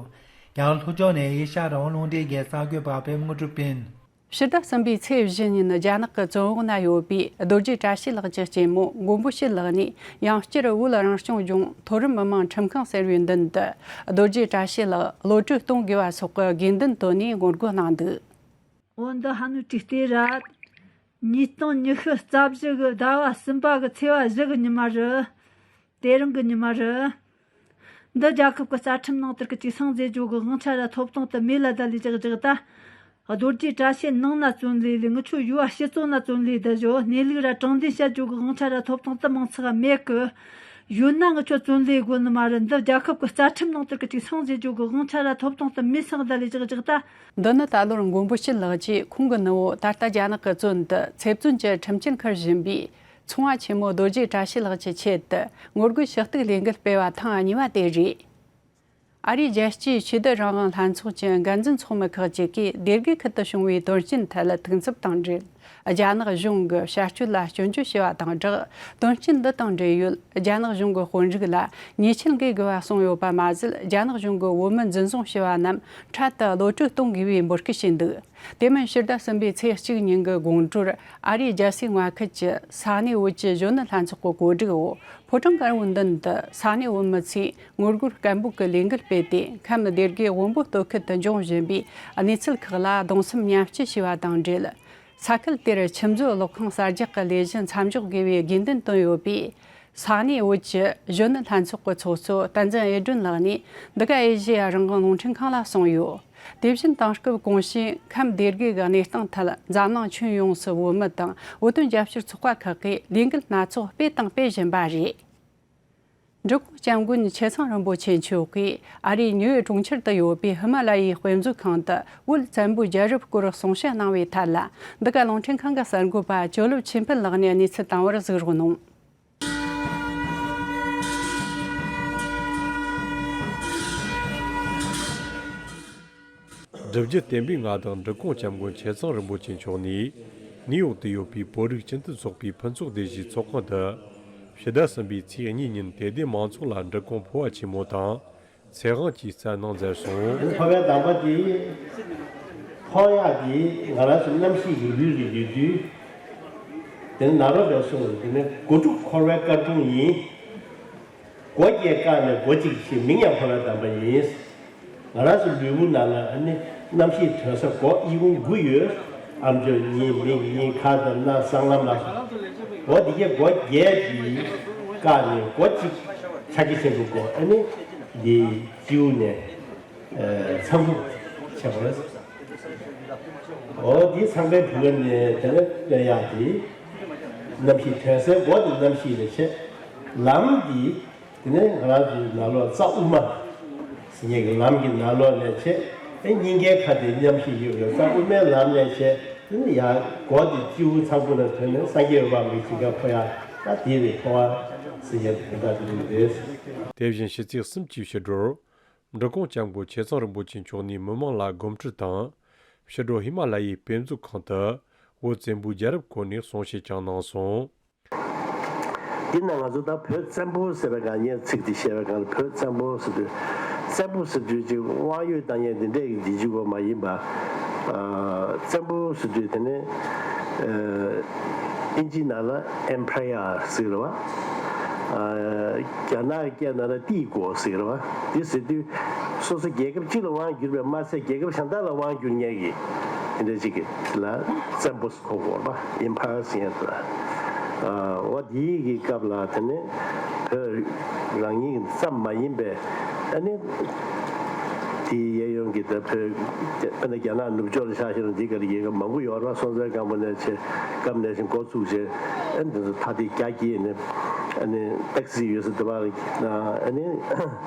ཡང་ལྷོ་ཕྱོགས་ནས་ཨེ་ཤ་ཡ་རང་དབང་རླུང་འཕྲིན་གྱི་གསར་འགོད་པ་པད་མ་དངོས་གྲུབ་ཡིན། ཕྱི་ཟླ་གསུམ་པའི་ཚེས་བཞི་ཉིན་རྒྱ་ནག་གི་བཙོན་འོག་ན་ཡོད་པའི་རྡོ་རྗེ་བཀྲ་ཤིས་ལགས་ཀྱི་གཅེན་མོ་མགོན་པོ་བྱེད་ལགས་ནས་ཡང་བསྐྱར་བོད་རང་སྐྱོང་ལྗོངས་མཐོ་རིམ་མི་དམངས་ཁྲིམས་ཁང་ཟེར་བའི་མདུན་དུ་རྡོ་རྗེ་བཀྲ་ཤིས་ལགས་གློད་གྲོལ་གཏོང་དགོས་པ་སོགས་ཀྱི་དགོས་འདུན་བཏོན་ནས་ངོ་རྒོལ་གནང་འདུག་འོ་འདི་ཧ་ནུ་ཀྲིག་ལྟེ་ར། ཉིས་སྟོང་ཉི་ཤུ་རྩ་བཞི་གི་ཟླ་བ་གསུམ་པ་གི་ཚེས་པ་བཞི་གི་ཉི་མ་རེད། དེ་རིང་གི་ཉི་མ་རེད། འདི་རྒྱལ་ཁབ་ཀྱི་རྩ་ཁྲིམས་ནང་དུ་སྐུ་ཅིག་སངས་རྒྱས་ཇོ་གི་དབང་ཆ་ར་ཐོབ་ཐང་དུ་མེད་ལ་ད་ལས་ཅག་ཅག་ད། རྡོ་རྗེ་བཀྲ་ཤིས་ནང་ན་བཙོན་ལས་ལས་ངུ་ཆོ་ཡུ་བ་ཕྱི་བཙོན་ན་བཙོན་ལས་ད་ཞོ་གནས་ལུགས་ར་དྲང་བདེན་བཤད་ཇོ་གི་དབང་ཆ་ར་ཐོབ་ཐང་དུ་མང་ཚགས་མེད་གི། ཡོད་ན་ངུ་ཆོ་བཙོན་ལས་དགོས་ནི་མ་རེད། འདི་རྒྱལ་ཁབ་ཀྱི་རྩ་ཁྲིམས་ནང་དུ་སྐུ་ཅིག་སངས་རྒྱས་ཇོ་གི་དབང་ཆ་ར་ཐོབ་ཐང་དུ་མེད་སང་ད་ལས་ཅག་ཅག་ད། འདི་ནི་ད་ལོར་མགོན་པོ་བྱེད་ལགས་ཀྱིས་ཁོང་གི་ནུ་བོ་ད་ལྟ་རྒྱ་ནག་གི་བཙོན་དུ་ཚེ་བཙོན་གྱི་ཁྲིམས་ཆད་འཁུར་བཞིན་པའི་ཚོང་བ་ཆེན་མོ་རྡོ་རྗེ་བཀྲ་ཤིས་ལགས་ཀྱི་ཆེད་དུ་ངོ་རྒོལ་ཞུ་གཏུག་ལས་འགུལ་སྤེལ་བ་ཐེངས་གཉིས་པ་དེ་རེད། ཨ་རིའི་རྒྱལ་སྤྱིའི་ཆོས་དད་རང་དབང་ལྷན་ཚོགས་ཀྱི་འགན་འཛིན་ཚོགས་མི་ཁག་ཅིག་གིས་སྡེ་དགེ་ཁུལ་དུ་བྱུང་བའི་དོན་རྐྱེན་ཐད་ཐུགས་འཚབ་དང་འབྲེལ། རྒྱ་ནག་གཞུང་གིས་བྱ་སྤྱོད་ལ་སྐྱོན་བརྗོད་བྱས་པ་དང་སྦྲགས། དོན་རྐྱེན་འདི་དང་འབྲེལ་ཡོད་རྒྱ་ནག་གཞུང་གི་དཔོན་རིགས་ལ་ཉེས་ཆད་འགེལ་དགོས་པ་གསུངས་ཡོད་པ་མ་ཟད། རྒྱ་ནག་གཞུང་གིས་བོད་མི་འཛིན་བཟུང་བྱས་པ་རྣམས་འཕྲལ་དུ་གློད་གྲོལ་གཏོང་དགོས་པའི་འབོད་སྐུལ་བྱས་འདུག་དེ་མིན་ཕྱི་ཟླ་གསུམ་པའི་ཚེས་གཅིག་ཉིན་གྱི་དགོང་དྲོར་ཨ་རིའི་རྒྱལ་སའི་མངའ་ཁུལ་གྱི་ས་གནས་བོད་ཀྱི་གཞོན་ནུ་ལྷན་ཚོགས་ཀྱི་གོ་སྒྲིག་འོག་ཕོ་བྲང་དཀར་པོའི་མདུན་དུ་ས་གནས་བོད་མི་ཚོས་ངོ་རྒོལ་སྐད་འབོད་ཀྱི་ལས་འགུལ་སྤེལ་ཏེ། ཁམས་སྡེ་དགེ་དབོན་པོ་སྟོད་ཁུལ་དུ་འབྱུང་བཞིན་པའི་གནས་ཚུལ་ཁག་ལ་གདུང་སེམས་མཉམ་སྐྱེད་བྱས་པ་དང་འབྲེལ། ས་ཁུལ་དེར་ཆུ་མཛོད་གློག་ཁང་གསར་རྒྱག་གི་ལས་གཞི་མཚམས་འཇོག་དགོས་པའི་དགོས་འདུན་བཏོན་ཡོད་པས། ས་གནས་བོད་ཀྱི་གཞོན་ནུ་ལྷན་ཚོགས་ཀྱི་ཚོགས་གཙོ་བསྟན་འཛིན་ཨེ་སྒྲོན་ལགས་ནས་འདི་ག་ཨེ་ཤེ་ཡ་རང་དབང་རླུང་འཕྲིན་ཁང་ལ་གསུངས་ཡོད། དེ་བཞིན་དེང་སྐབས་གོང་ཞུས་ཁམས་སྡེ་དགེ་གི་གནས་སྟངས་ཐད་འཛམ་གླིང་ཁྱོན་ཡོངས་སུ་བོད་མི་དང་བོད་དོན་རྒྱབ་སྐྱོར་ཚོགས་པ་ཁག་གིས་ལས་འགུལ་སྣ་ཚོགས་སྤེལ་དང་སྤེལ་བཞིན་པ་རེད། འབྲི་གུང་སྐྱབས་མགོན་ཆེ་ཚང་རིན་པོ་ཆེ་མཆོག་གིས་ཨ་རིའི་ཉེ་ཡོད་གྲོང་ཁྱེར་དུ་ཡོད་པའི་ཧི་མ་ལ་ཡའི་དཔེ་མཛོད་ཁང་དུ་བོད་བཙན་པོའི་རྒྱལ་རབས་སྐོར་གསུང་བཤད་གནང་བའི་ཐད་ལ། འདི་ག་རླུང་འཕྲིན་ཁང་གི་གསར་འགོད་པ་ཇོ་ལེབ་ཆོས་འཕེལ་ལགས་ནས་གནས་ཚུལ་བཏང་བར་གཟིགས་རོགས་གནང་། སྒྲུབ་བརྒྱུད་བསྟན་པའི་མངའ་བདག་འབྲི་གུང་སྐྱབས་མགོན་ཆེ་ཚང་རིན་པོ་ཆེ་མཆོག་ནས་ནིའུ་ཡོག་ཏུ་ཡོད་པའི་བོད་རིགས་སྤྱི་མཐུན་ཚོགས་པའི་ཕུན་ཚོགས་སྡེ་བཞིའི་ཚོགས་ཁང་དུ་ཕྱི་ཟླ་གསུམ་པའི་ཚེས་གཉིས་ཉིན་དད་ལྡན་མང་ཚོགས་ལ་འབྲི་གུང་ཕོ་བ་ཆེན་མོ་དང་ཚེ་དབང་གིས་སྩལ་གནང་མཛད་སོང་། ཕོ་བའི་གདམས་པ་དེ་ཕོག་ཡག་གི་ང་རང་ཚོ་རྣམ་ཤེས་ཀྱི་ལུས་རེད་ཡོད་དུས། དེ་ནི་ནཱ་རོ་པས་གསུངས་པ་དེ་ནི་སྒོ་དྲུག་འཁོར་བའི་སྐར་ཁུང་ཡིན། སྒོ་བརྒྱད་བཀག་ནས་སྒོ་གཅིག་ཕྱེ། མིང་ཡང་ཕོ་བའི་གདམས་པ་ཡིན། ང་རང་ཚོ་ལུས་པོ་ནང་ལ་ཨ་ནི་རྣམ་ཤེས་དོན་ས་སྒོ་གཡས་བསྐུམ་དགུ་ཡོད། ཨ་མཆོག་གཉིས། མིག་གཉིས། ཁ་དང་སྣ། སྲང་ལམ་ལ་སོགས། སྒོ་འདི་གའི་སྒོ་བརྒྱད་འདི་བཀག་ནས་སྒོ་གཅིག་ཕྱག་རྒྱ་ཆེན་པོའི་སྒོ་ཨ་ནི་འདི་སྤྱི་བོ་ནས་ཚངས་བུག་ཕྱེ་བ་རེད། འོ་འདི་ཚངས་པའི་བུ་ག་ནས་དེ་ནས་སླེབས་ཡག་དེ་རྣམ་ཤེས་དོན་སའི་སྒོ་དེ་རྣམ་ཤེས་ལས་བྱེད། ལམ་འདི་དེ་ནས་ང་རང་ཚོའི་ནང་ལོགས་རྩ་དབུ་མ་ཟེར་མཁན་གྱི་ལམ་གྱི་ནང་ལོགས་ནས་བྱས། ཨེ་སྙིང་གའི་ཁ་དེ་མཉམ་ཤེས་ཡོད་པའི་རྩ་དབུ་མའི་ལམ་ནས་བྱས། དེ་ནས་ཡར་སྒོ་དེ་སྤྱི་བོ་ཚངས་བུག་ལ་ཐོན་ནས་སངས་རྒྱས་འོད་དཔག་མེད་ཀྱི་ཁ་ཕོ་ཡ། ད་དེ་རེད་ཕོ་བ་ཟེར་མཁན་དེ་དོན་དག་དེ་རེད། དེ་བཞིན་ཕྱི་ཚེས་གསུམ་གྱི་ཕྱི་དྲོར། འབྲི་གུང་སྐྱབས་མགོན་ཆེ་ཚང་རིན་པོ་ཆེ་མཆོག་ནས་མི་མང་ལ་དགོངས་ཁྲེལ་དང་། ཕྱི་དྲོ་ཧི་མ་ལ་ཡའི་དཔེ་མཛོད་ཁང་དུ་བོད་བཙན་པོའི་རྒྱལ་རབས་སྐོར་ནས་གསུང་བཤད་ཀྱང་གནང་སོང་། དེས་ན་ང་ཚོ་ད་བོད་བཙན་པོ་ཟེར་བའི་སྒང་ངས་ཚིག་འདི་བཤད་པའི་སྒང་ལ་བོད་བཙན་པོ་ཟེར་དུས། བཙན་པོ་ཟེར་དུས་ཅིག་དབང་ཡོད་བཏང་ཡས་འདི་འདྲས་ཀྱི་འདི་གཅིག་པོ་མ་ཡིན་པ། ཨ་བཙན་པོ་ཟེར་དུས་དེ་ནི་ཨ་ཨིན་ཇི་ནང་ལ་ཨེམ་པ་ཡར་ཟེར་བ། ཨ་རྒྱ་ནག་སྐད་ནང་ལ་ཏི་གོ་ཟེར་བ། འདི་ཟེར་དུས་སོ་སོ་རྒྱལ་ཁབ་གཅིག་ལ་དབང་བསྒྱུར་བས་མ་ཚད་རྒྱལ་ཁབ་གཞན་དག་ལ་དབང་བསྒྱུར་མཁན་གྱི་དེ་འདྲ་ཅིག་གི་ལ་བཙན་པོ་ཟེར་གོ་དགོས་པ། ཨེམ་པ་ཡར་ཟེར་ཡས་དེ་ལ། ཨ་འོ་འདིའི་གི་སྐབས་ལ་དེ་ནི་བོད་རང་ཉིད་ཙམ་མ་ཡིན་པའི་ཨ་ནི་དེའི་གཡས་གཡོན་གྱི་ད་བོད་དཔེར་ན་རྒྱ་ནག་ནུབ་ཕྱོགས་ལ་ཆ་བཞག་ན་འདི་ག་ལ་རྒྱལ་ཁབ་མང་པོ་ཡོད་རེད་པ། སྲོང་བཙན་སྒམ་པོ་ནས་བྱས་སྐབས་ནས་བཞིན་འགོ་བཙུགས་བྱས། ཨ་ནི་འདི་ཚོ་མཐའ་དེ་རྒྱ་བསྐྱེད་ནས་ཨ་ནི་ཏེག་སི་ཡོད་ས་དེ་བ་ལ་ཨ་ནི་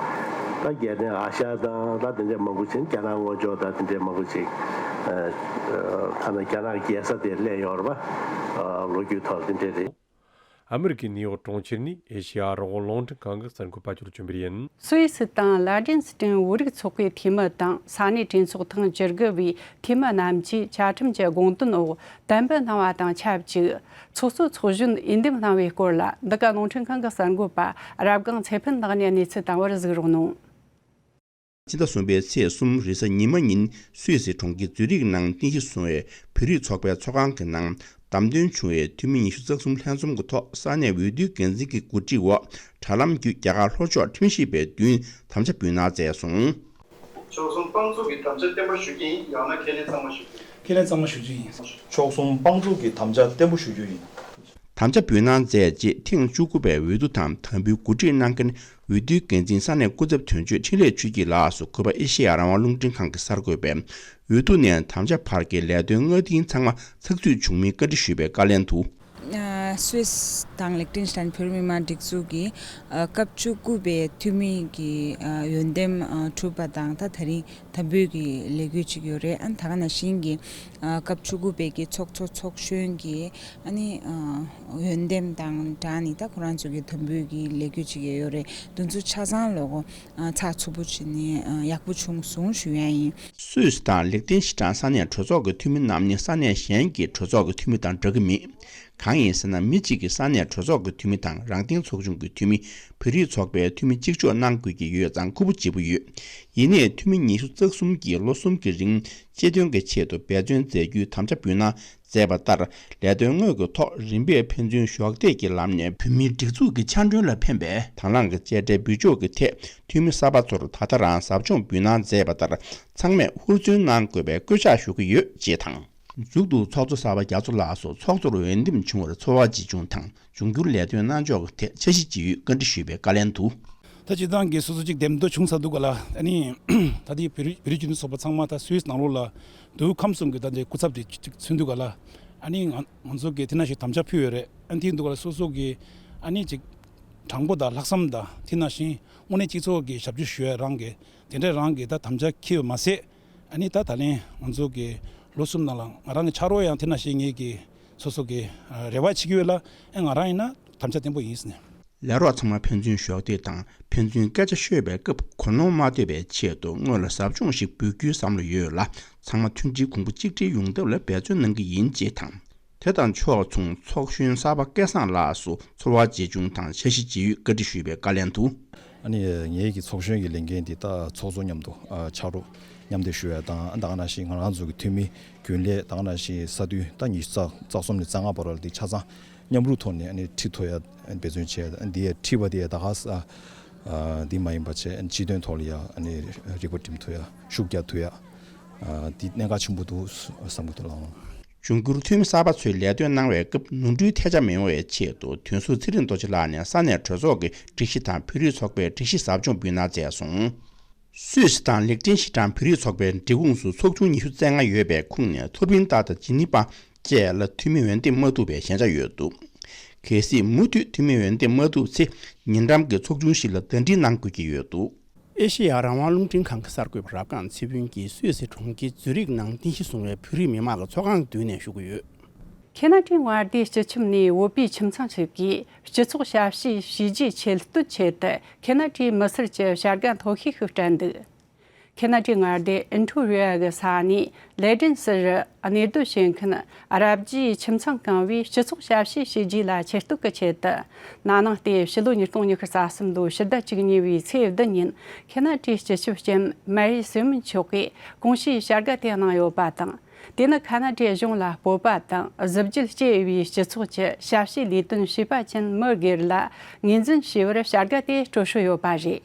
ད་རྒྱལ་ནས་ཨ་ཤ་དང་ད་དེ་འདྲས་མང་པོ་ཅིག་རྒྱ་ནག་ངོ་ཅོག་དང་དེ་འདྲས་མང་པོ་ཅིག་ཨ་ཐ་ན་རྒྱ་ནག་རྒྱལ་ས་དེ་སླེབས་ཡོད་རེད་པ། ལོ་རྒྱུས་ཐོག་དེ་འདྲས་རེད། ཨ་མི་རི་ཀའི་ནིའུ་ཡོག་གྲོང་ཁྱེར་ནས་ཨེ་ཤེ་ཡ་རང་དབང་རླུང་འཕྲིན་ཁང་གི་གསར་འགོད་པ་ཅོ་ལགས་བྱོན་པ་ཡིན། སུད་སི་དང་ལ་ཏིན་སི་ཏན་བོད་རིགས་ཚོགས་པའི་འཐུས་མི་དང་ས་གནས་གྲོས་ཚོགས་ཐེངས་བཅུ་དགུ་པའི་འཐུས་མི་རྣམས་ཀྱིས་བཅའ་ཁྲིམས་ཀྱི་དགོངས་དོན་འོག་དམ་འབུལ་གནང་བ་དང་ཆབས་ཅིག་ཚོགས་གཙོ་ཚོགས་གཞོན་འོས་འདེམས་གནང་བའི་སྐོར་ལ། འདི་ག་རླུང་འཕྲིན་ཁང་གི་གསར་འགོད་པ་རབ་སྒང་ཚེ་ཕུན་ལགས་ནས་གནས་ཚུལ་བཏང་བར་གཟིགས་རོགས་གནང་། ཕྱི་ཟླ་གསུམ་པའི་ཚེས་གསུམ་རེས་གཟའ་ཉི་མ་ཉིན་སུད་སི་གྲོང་ཁྱེར་ཛུ་རིག་ནང་རྟེན་གཞི་བཟུང་བའི་བོད་རིགས་ཚོགས་པའི་ཚོགས་ཁང་གི་ནང་བདམས་ཐོན་བྱུང་བའི་འཐུས་མི་ཉི་ཤུ་རྩ་གསུམ་ལྷན་འཛོམས་ཀྱི་ཐོག་ས་གནས་འོས་བསྡུའི་འགན་འཛིན་གྱི་གོ་སྒྲིག་འོག་དྲ་ལམ་བརྒྱུད་རྒྱ་གར་ལྷོ་ཕྱོགས་ཁྲིམས་ཞིབ་པའི་མདུན་དམ་བཅའ་འབུལ་གནང་མཛད་སོང་། ཆོལ་གསུམ་དཔང་བཙུགས་ཀྱི་དམ་བཅའ་བརྟན་པོ་ཞུ་རྒྱུ་ཡིན། ཡང་ན་ཁས་ལེན་གཙང་མ་ཞུ་རྒྱུ་ཡིན། ཁས་ལེན་གཙང་མ་ཞུ་རྒྱུ་ཡིན། ཆོལ་གསུམ་དཔང་བཙུགས་ཀྱི་དམ་བཅའ་བརྟན་པོ་ཞུ་རྒྱུ་ཡིན། དམ་བཅའ་འབུལ་གནང་མཛད་རྗེས་ཐེངས་བཅུ་དགུ་པའི་འོས་བསྡུ་དང་དམ་འབུལ་གོ་སྒྲིག་གནང་མཁན་འོས་བསྡུའི་འགན་འཛིན་ས་གནས་སྐུ་ཚབ་དོན་གཅོད་འཕྲིན་ལས་ཆོས་སྐྱིད་ལགས་སུ་གུས་པ་ཨེ་ཤེ་ཡ་རང་དབང་རླུང་འཕྲིན་ཁང་གི་གསར་འགོད་པས་འོས་བསྡུ་ནས་དམ་བཅའ་བར་གྱི་ལས་དོན་སྔ་རྟིང་ཚང་མ་ཚགས་ཚུད་བྱུང་མིན་བཀའ་འདྲི་ཞུས་པའི་བཀའ་ལན་དུ། སུད་སི་དང་ལིག་ཏེན་ཤི་ཏན་བོད་རིགས་མི་མང་སྒྲིག་འཛུགས་ཀྱི་ཨ་སྐབས་བཅུ་དགུ་པའི་འཐུས་མི་གི་ཨ་འོས་འདེམས་ཨ་གྲུབ་པ་དང་། ད་དེ་རིང་དམ་འབུལ་གྱི་ལས་འགུལ་ཅིག་ཡོད་རེད། ཨ་ནི་ད་ག་ནང་བཞིན་གྱི་ཨ་སྐབས་བཅུ་དགུ་པའི་གི་ཚོགས་གཙོ་ཚོགས་གཞོན་གྱི་ཨ་ནི་ཨ་འོས་འདེམས་དང་སྦྲགས་ནས་ད་ཁོ་རང་ཚོ་གི་དམ་འབུལ་གྱི་ལས་འགུལ་ཅིག་ཡོད་རེད། འདི་ཚོ་ཆ་ཚང་ལོག་ཨ་ཚགས་ཚུད་པོ་བྱས་ནས་ཨ་ཡག་པོ་བྱུང་སོང་ཞུ་ཡ་ཡིན། སུད་སི་དང་ལིག་ཏེན་ཤི་ཏན་ས་གནས་གྲོས་ཚོགས་ཀྱི་འཐུས་མི་རྣམས་ནི་ས་གནས་གཞན་གྱི་གྲོས་ཚོགས་ཀྱི་འཐུས་མི་དང་འདྲ་གི་མེད། གང་ཡིན་ཟེར་ན། མི་གཅིག་གིས་ས་གནས་གྲོས་ཚོགས་ཀྱི་འཐུས་མི་དང་རང་བདེན་ཚོགས་ཆུང་གི་འཐུས་མི། བོད་རིགས་ཚོགས་པའི་འཐུས་མི་གཅིག་ལྕོགས་གནང་དགོས་ཀྱི་ཡོད་ཙང་ཁུར་པོ་ལྗིད་པོ་ཡོད། ཡིན་ནའི་འཐུས་མི་ཉི་ཤུ་རྩ་གསུམ་གྱིས་ལོ་གསུམ་གྱི་རིང་སྤྱི་དོན་གྱི་ཆེད་དུ་འབད་བརྩོན་མཛད་རྒྱུའི་དམ་བཅའ་འབུལ་གནང་མཛད་པ་ལྟར། ལས་དོན་དངོས་ཀྱི་ཐོག་རིམ་པས་ཕན་ཚུན་གཞོགས་འདེགས་ཀྱི་ལམ་ནས་བོད་མིའི་སྒྲིག་འཛུགས་ཀྱི་ཆ་འགྲོན་ལ་ཕན་པའི་དང་བླངས་ཀྱི་དཔྱ་ཁྲལ་འབུལ་ཕྱོགས་ཀྱི་ཐད་འཐུས་མི་གསར་པ་ཚོར་ད་ལྟ་རང་ཟབ་སྦྱོང་འབུལ་གནང་མཛད་པ་ལྟར། ཚང་མས་ཧུར་བརྩོན་གནང་དགོས་པའི་སྐུལ་ལྕག་ཞུ་གི་ཡོད་ཅེས་དང་། མཇུག་ཏུ་ཚོགས་གཙོ་གསར་པ་རྒྱ་མཚོ་ལགས་སུ་ཚོགས་གཙོར་འོས་འདེམས་བྱུང་བར་ཚོར་བ་ཇི་བྱུང་དང་། འབྱུང་འགྱུར་ལས་དོན་གནང་ཕྱོགས་ཀྱི་ཐད་འཆར་གཞི་ཇི་ཡོད་བཀའ་འདྲི་ཞུས་པའི་བཀའ་ལན་དུ། ད་སྤྱིར་བཏང་གི་སོ་སོ་གཅིག་འདེམས་ཐོན་བྱུང་ཚར་འདུག་ག་ལ། ཨ་ནི་ད་ལྟའི་བོད་རིགས་བོད་རིགས་སྤྱི་མཐུན་ཚོགས་པ་ཚང་མ་ད་སུད་སི་ནང་ལོགས་ལ་འདུག་ཁམས་གསུམ་གྱི་ད་ལྟའི་སྐུ་ཚབ་དེ་གཅིག་མཚོན་འདུག་ག་ལ། ཨ་ནི་ང་ང་ཚོ་གི་དེ་ནང་བཞིན་དམ་བཅའ་ཕུལ་ཡོད་རེད། ཨ་ནི་དེ་འདུག་ག་ལ། སོ་སོ་གི་ཨ་ནི་ཅིག་དྲང་པོ་དང་ལྷག་བསམ་དང་། དེ་ནང་བཞིན་དངོས་གནས་སྤྱི་ཚོགས་ཀྱི་ཞབས་ཞུ་ཞུ་ཡ་རང་གི་དེ་འདྲ་རང་གི་ད་དམ་བཅའ་འཁྱེར་ཡོད་མ་ཟད། ཨ་ནི་ད་ད་ལན་ང་ཚོ་གི་ལོ་གསུམ་ནང་ལ་ང་རང་གི་ཕྱག་རོགས་ཡང་དེ་ནང་བཞིན་ངེད་ཀྱི་སོ་སོ་གི་རེ་བ་བྱེད་ཀྱི་ཡོད་ལ། ཨེ་ང་རང་ཡིན་ན་དམ་བཅའ་བརྟན་པོ་ཡིན་ཟེར་ནས། ལས་རོགས་ཚང་མ་ཕན་ཚུན་གཞོགས་འདེགས་དང་། ཕན་ཚུན་སྐད་ཆ་ཤོད་པའི་སྐབས་གོ་ནོར་མ་ཐེབས་པའི་ཆེད་དུ་སྔོན་ལ་ཟབ་སྦྱོང་ཞིག་འབུལ་རྒྱུའི་བསམ་བློ་ཡོད་ལ། ཚང་མ་མཐུན་སྒྲིལ་གོང་བུ་གཅིག་སྒྲིལ་ཡོང་ཐབས་ལ་འབད་བརྩོན་གནང་གི་ཡིན་ཅེས་དང་། དེ་དང་ཕྱོགས་མཚུངས་ཚོགས་གཞོན་གསར་པ་སྐལ་བཟང་ལགས་སུ་ཚོར་བ་ཇི་བྱུང་དང་འཆར་གཞི་ཇི་ཡོད་བཀའ་འདྲི་ཞུས་པའི་བཀའ་ལན་དུ། ཨ་ནི་ངེད་ཀྱི་ཚོགས་གཞོན་གྱི་ལས་འགན་འདི་ད་ཚོགས་གཙོ་མཉམ་དུ་ཨ་ཕྱག་རོགས་མཉམ་འདེགས་ཞུ་ཡ་དང་། ད་ག་ནང་བཞིན་ང་རང་ཚོ་གི་འཐུས་མི་རྒྱུན་ལས། ད་ག་ནང་བཞིན་ས་འཐུས་ད་ཉི་ཤུ་རྩ་རྩ་གསུམ་ནས་རྩ་ལྔ་བར་ལ་འདི་ཆ་ཚང་མཉམ་རུབ་ཐོག་ནས་ཨ་ནི་ཁྲིད་ཐུབ་ཡ་འབད་བརྩོན་བྱས། འདི་ཡ་ཁྲིད་པ་འདི་ཡ་ད་ག་ས་ཨ་འདི་མ་ཡིན་པ་བྱས། སྤྱི་དོན་ཐོག་ལ་ཡ་ཨ་ནི་རིག་པ་སྒྲིམ་ཐུབ་ཡ། ཤུགས་རྒྱག་ཐུབ་ཡ། ཨ་འདི་གནད་འགག་ཆེན་པོ་འདུག་བསམ་གྱི་འདུག་ལགས། འབྱུང་འགྱུར་འཐུས་མི་གསར་པ་ཚོས་ལས་དོན་གནང་བའི་སྐབས་ནོར་འཁྲུལ་ཐལ་ཆ་མི་ཡོང་བའི་ཆེད་དུ། དོན་ཟུར་ཚེ་རིང་རྡོ་རྗེ་ལགས་ནས་ས་གནས་གྲོས་ཚོགས་ཀྱི་སྒྲིག་གཞི་དང་བོད་རིགས་ཚོགས་པའི་སྒྲིག་གཞི་ཟབ་སྦྱོང་འབུལ་གནང་མཛད་སོང་། སུད་སི་དང་ལིག་ཏེན་ཤི་ཏན་བོད་རིགས་ཚོགས་པའི་སྒྲིག་ཁོངས་སུ་ཚོགས་ཆུང་ཉི་ཤུ་རྩ་ལྔ་ཡོད་པའི་ཁོངས་ནས་ཐོར་བིན་ཏཱ་དང་ཇི་ནི་པ་བཅས་ལ་འཐུས་མི་འོས་འདེམས་མ་ཐུབ་པའི་ཞན་ཆ་ཡོད་འདུག་གལ་སྲིད་མུ་མཐུད་འཐུས་མི་འོས་འདེམས་མ་ཐུབ་ཚེ། ཉེ་འགྲམ་གྱི་ཚོགས་ཆུང་ཞིག་ལ་གདན་འདྲེན་གནང་དགོས་ཀྱི་ཡོད་འདུག་ཨེ་ཤེ་ཡ་རང་དབང་རླུང་འཕྲིན་ཁང་གི་གསར་འགོད་པ་རབ་སྒང་ཚེ་ཕུན་གྱིས་སུད་སི་གྲོང་ཁྱེར་ཛུ་རིག་ནང་རྟེན་གཞི་བཟུང་བའི་བོད་རིགས་མི་མང་གི་ཚོགས་ཁང་གི་མདུན་ནས་ཞུ་གི་ཡོད། ཁེ་ན་ཌའི་མངའ་སྡེའི་སྤྱི་ཁྱབ་ནས་བོད་པའི་ཁྱིམ་ཚང་ཞིག་གིས་སྤྱི་ཚོགས་ཞབས་ཞུའི་བྱས་རྗེས་ཆེད་བསྟོད་ཆེད་དུ། ཁེ་ན་ཌའི་མི་སེར་གྱི་བྱ་དགའ་མཐོ་ཤོས་ཤིག་སྤྲད་འདུག་ཁེ་ན་ཌའི་མངའ་སྡེ་ཨིན་ཐོ་རི་ཡ་གི་ས་གནས་ལེ་ཌན་སི་རུ་གནས་སྡོད་བྱེད་མཁན་རབ་རྒྱས་ཁྱིམ་ཚང་ཁང་བས་སྤྱི་ཚོགས་ཞབས་ཞུའི་བྱས་རྗེས་ལ་ཆེད་བསྟོད་ཀྱི་ཆེད་དུ། ན་ནིང་སྟེ་ཕྱི་ལོ་ཉིས་སྟོང་ཉི་ཤུ་རྩ་གསུམ་ལོའི་ཕྱི་ཟླ་བཅུ་གཉིས་པའི་ཚེས་བདུན་ཉིན་ཁེ་ན་ཌའི་སྤྱི་ཁྱབ་ལྕམ་མེ་རི་སི་མོན་མཆོག་གིས་གོང་ཞུས་བྱ་དགའ་དེ་གནང་ཡོད་པ་དང་། དེ་ནི་ཁ་ན་ཌའི་གཞུང་ལ་སྤོབས་པ་དང་གཟི་བརྗིད་སྐྱེ་བའི་སྤྱི་ཚོགས་ཀྱི་ཞབས་ཞུའི་ལས་དོན་བྱེད་པ་ཅན་མི་སྒེར་ལ་ངོས་འཛིན་བྱས་པར་བྱ་དགའ་དེ་སྤྲོད་སྲོལ་ཡོད་པ་རེད།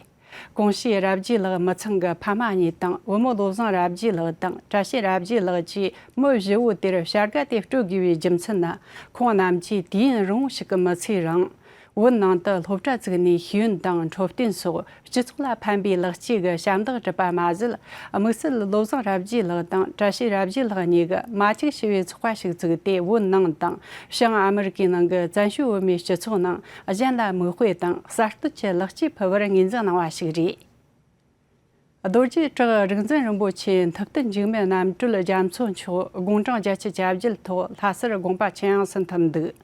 གོང་ཞུས་རབ་རྒྱས་ལགས་མི་ཚང་གི་ཕ་མ་གཉིས་དང་། བུ་མོ་བློ་བཟང་རབ་རྒྱས་ལགས་དང་བཀྲ་ཤིས་རབ་རྒྱས་ལགས་བཅས་མི་བཞི་བོ་དེར་བྱ་དགའ་དེ་སྤྲོད་དགོས་པའི་རྒྱུ་མཚན་ནི། ཁོང་རྣམས་ཀྱིས་དུས་ཡུན་རིང་བོ་ཞིག་གི་མི་ཚེའི་རིང་། བོད་ནང་དུ་སློབ་གྲྭ་བཙུགས་ནས་ཤེས་ཡོན་དང་འཕྲོད་བསྟེན་སོགས་སྤྱི་ཚོགས་ལ་ཕན་པའི་ལེགས་སྐྱེས་ཀྱི་ཞབས་འདེགས་བསྒྲུབས་པ་མ་ཟད། དམིགས་བསལ་བློ་བཟང་རབ་རྒྱས་ལགས་དང་བཀྲ་ཤིས་རབ་རྒྱས་ལགས་གཉིས་ཀྱིས་མ་ཅིག་ཞེས་པའི་ཚོགས་པ་ཞིག་བཙུགས་ཏེ། བོད་ནང་དང་བྱང་ཨ་མི་རི་ཀའི་ནང་གི་བཙན་བྱོལ་བོད་མིའི་སྤྱི་ཚོགས་ནང་གཞན་ལ་མིག་དཔེ་དང་གསར་གཏོད་ཀྱི་ལེགས་སྐྱེས་ཕུལ་བར་ངོས་འཛིན་གནང་བ་ཞིག་རེད། རྡོ་རྗེ་བྲག་རིག་འཛིན་རིན་པོ་ཆེ་ཐུབ་བསྟན་འཇིགས་མེད་རྣམ་གྲོལ་རྒྱ་མཚོ་མཆོག་དགུང་གྲངས་བརྒྱད་ཅུ་གྱ་བརྒྱད་ཐོག་ལྷ་སར་དགོངས་པ་ཆེ་ཡང་སུ་འཐིམས་འདུག་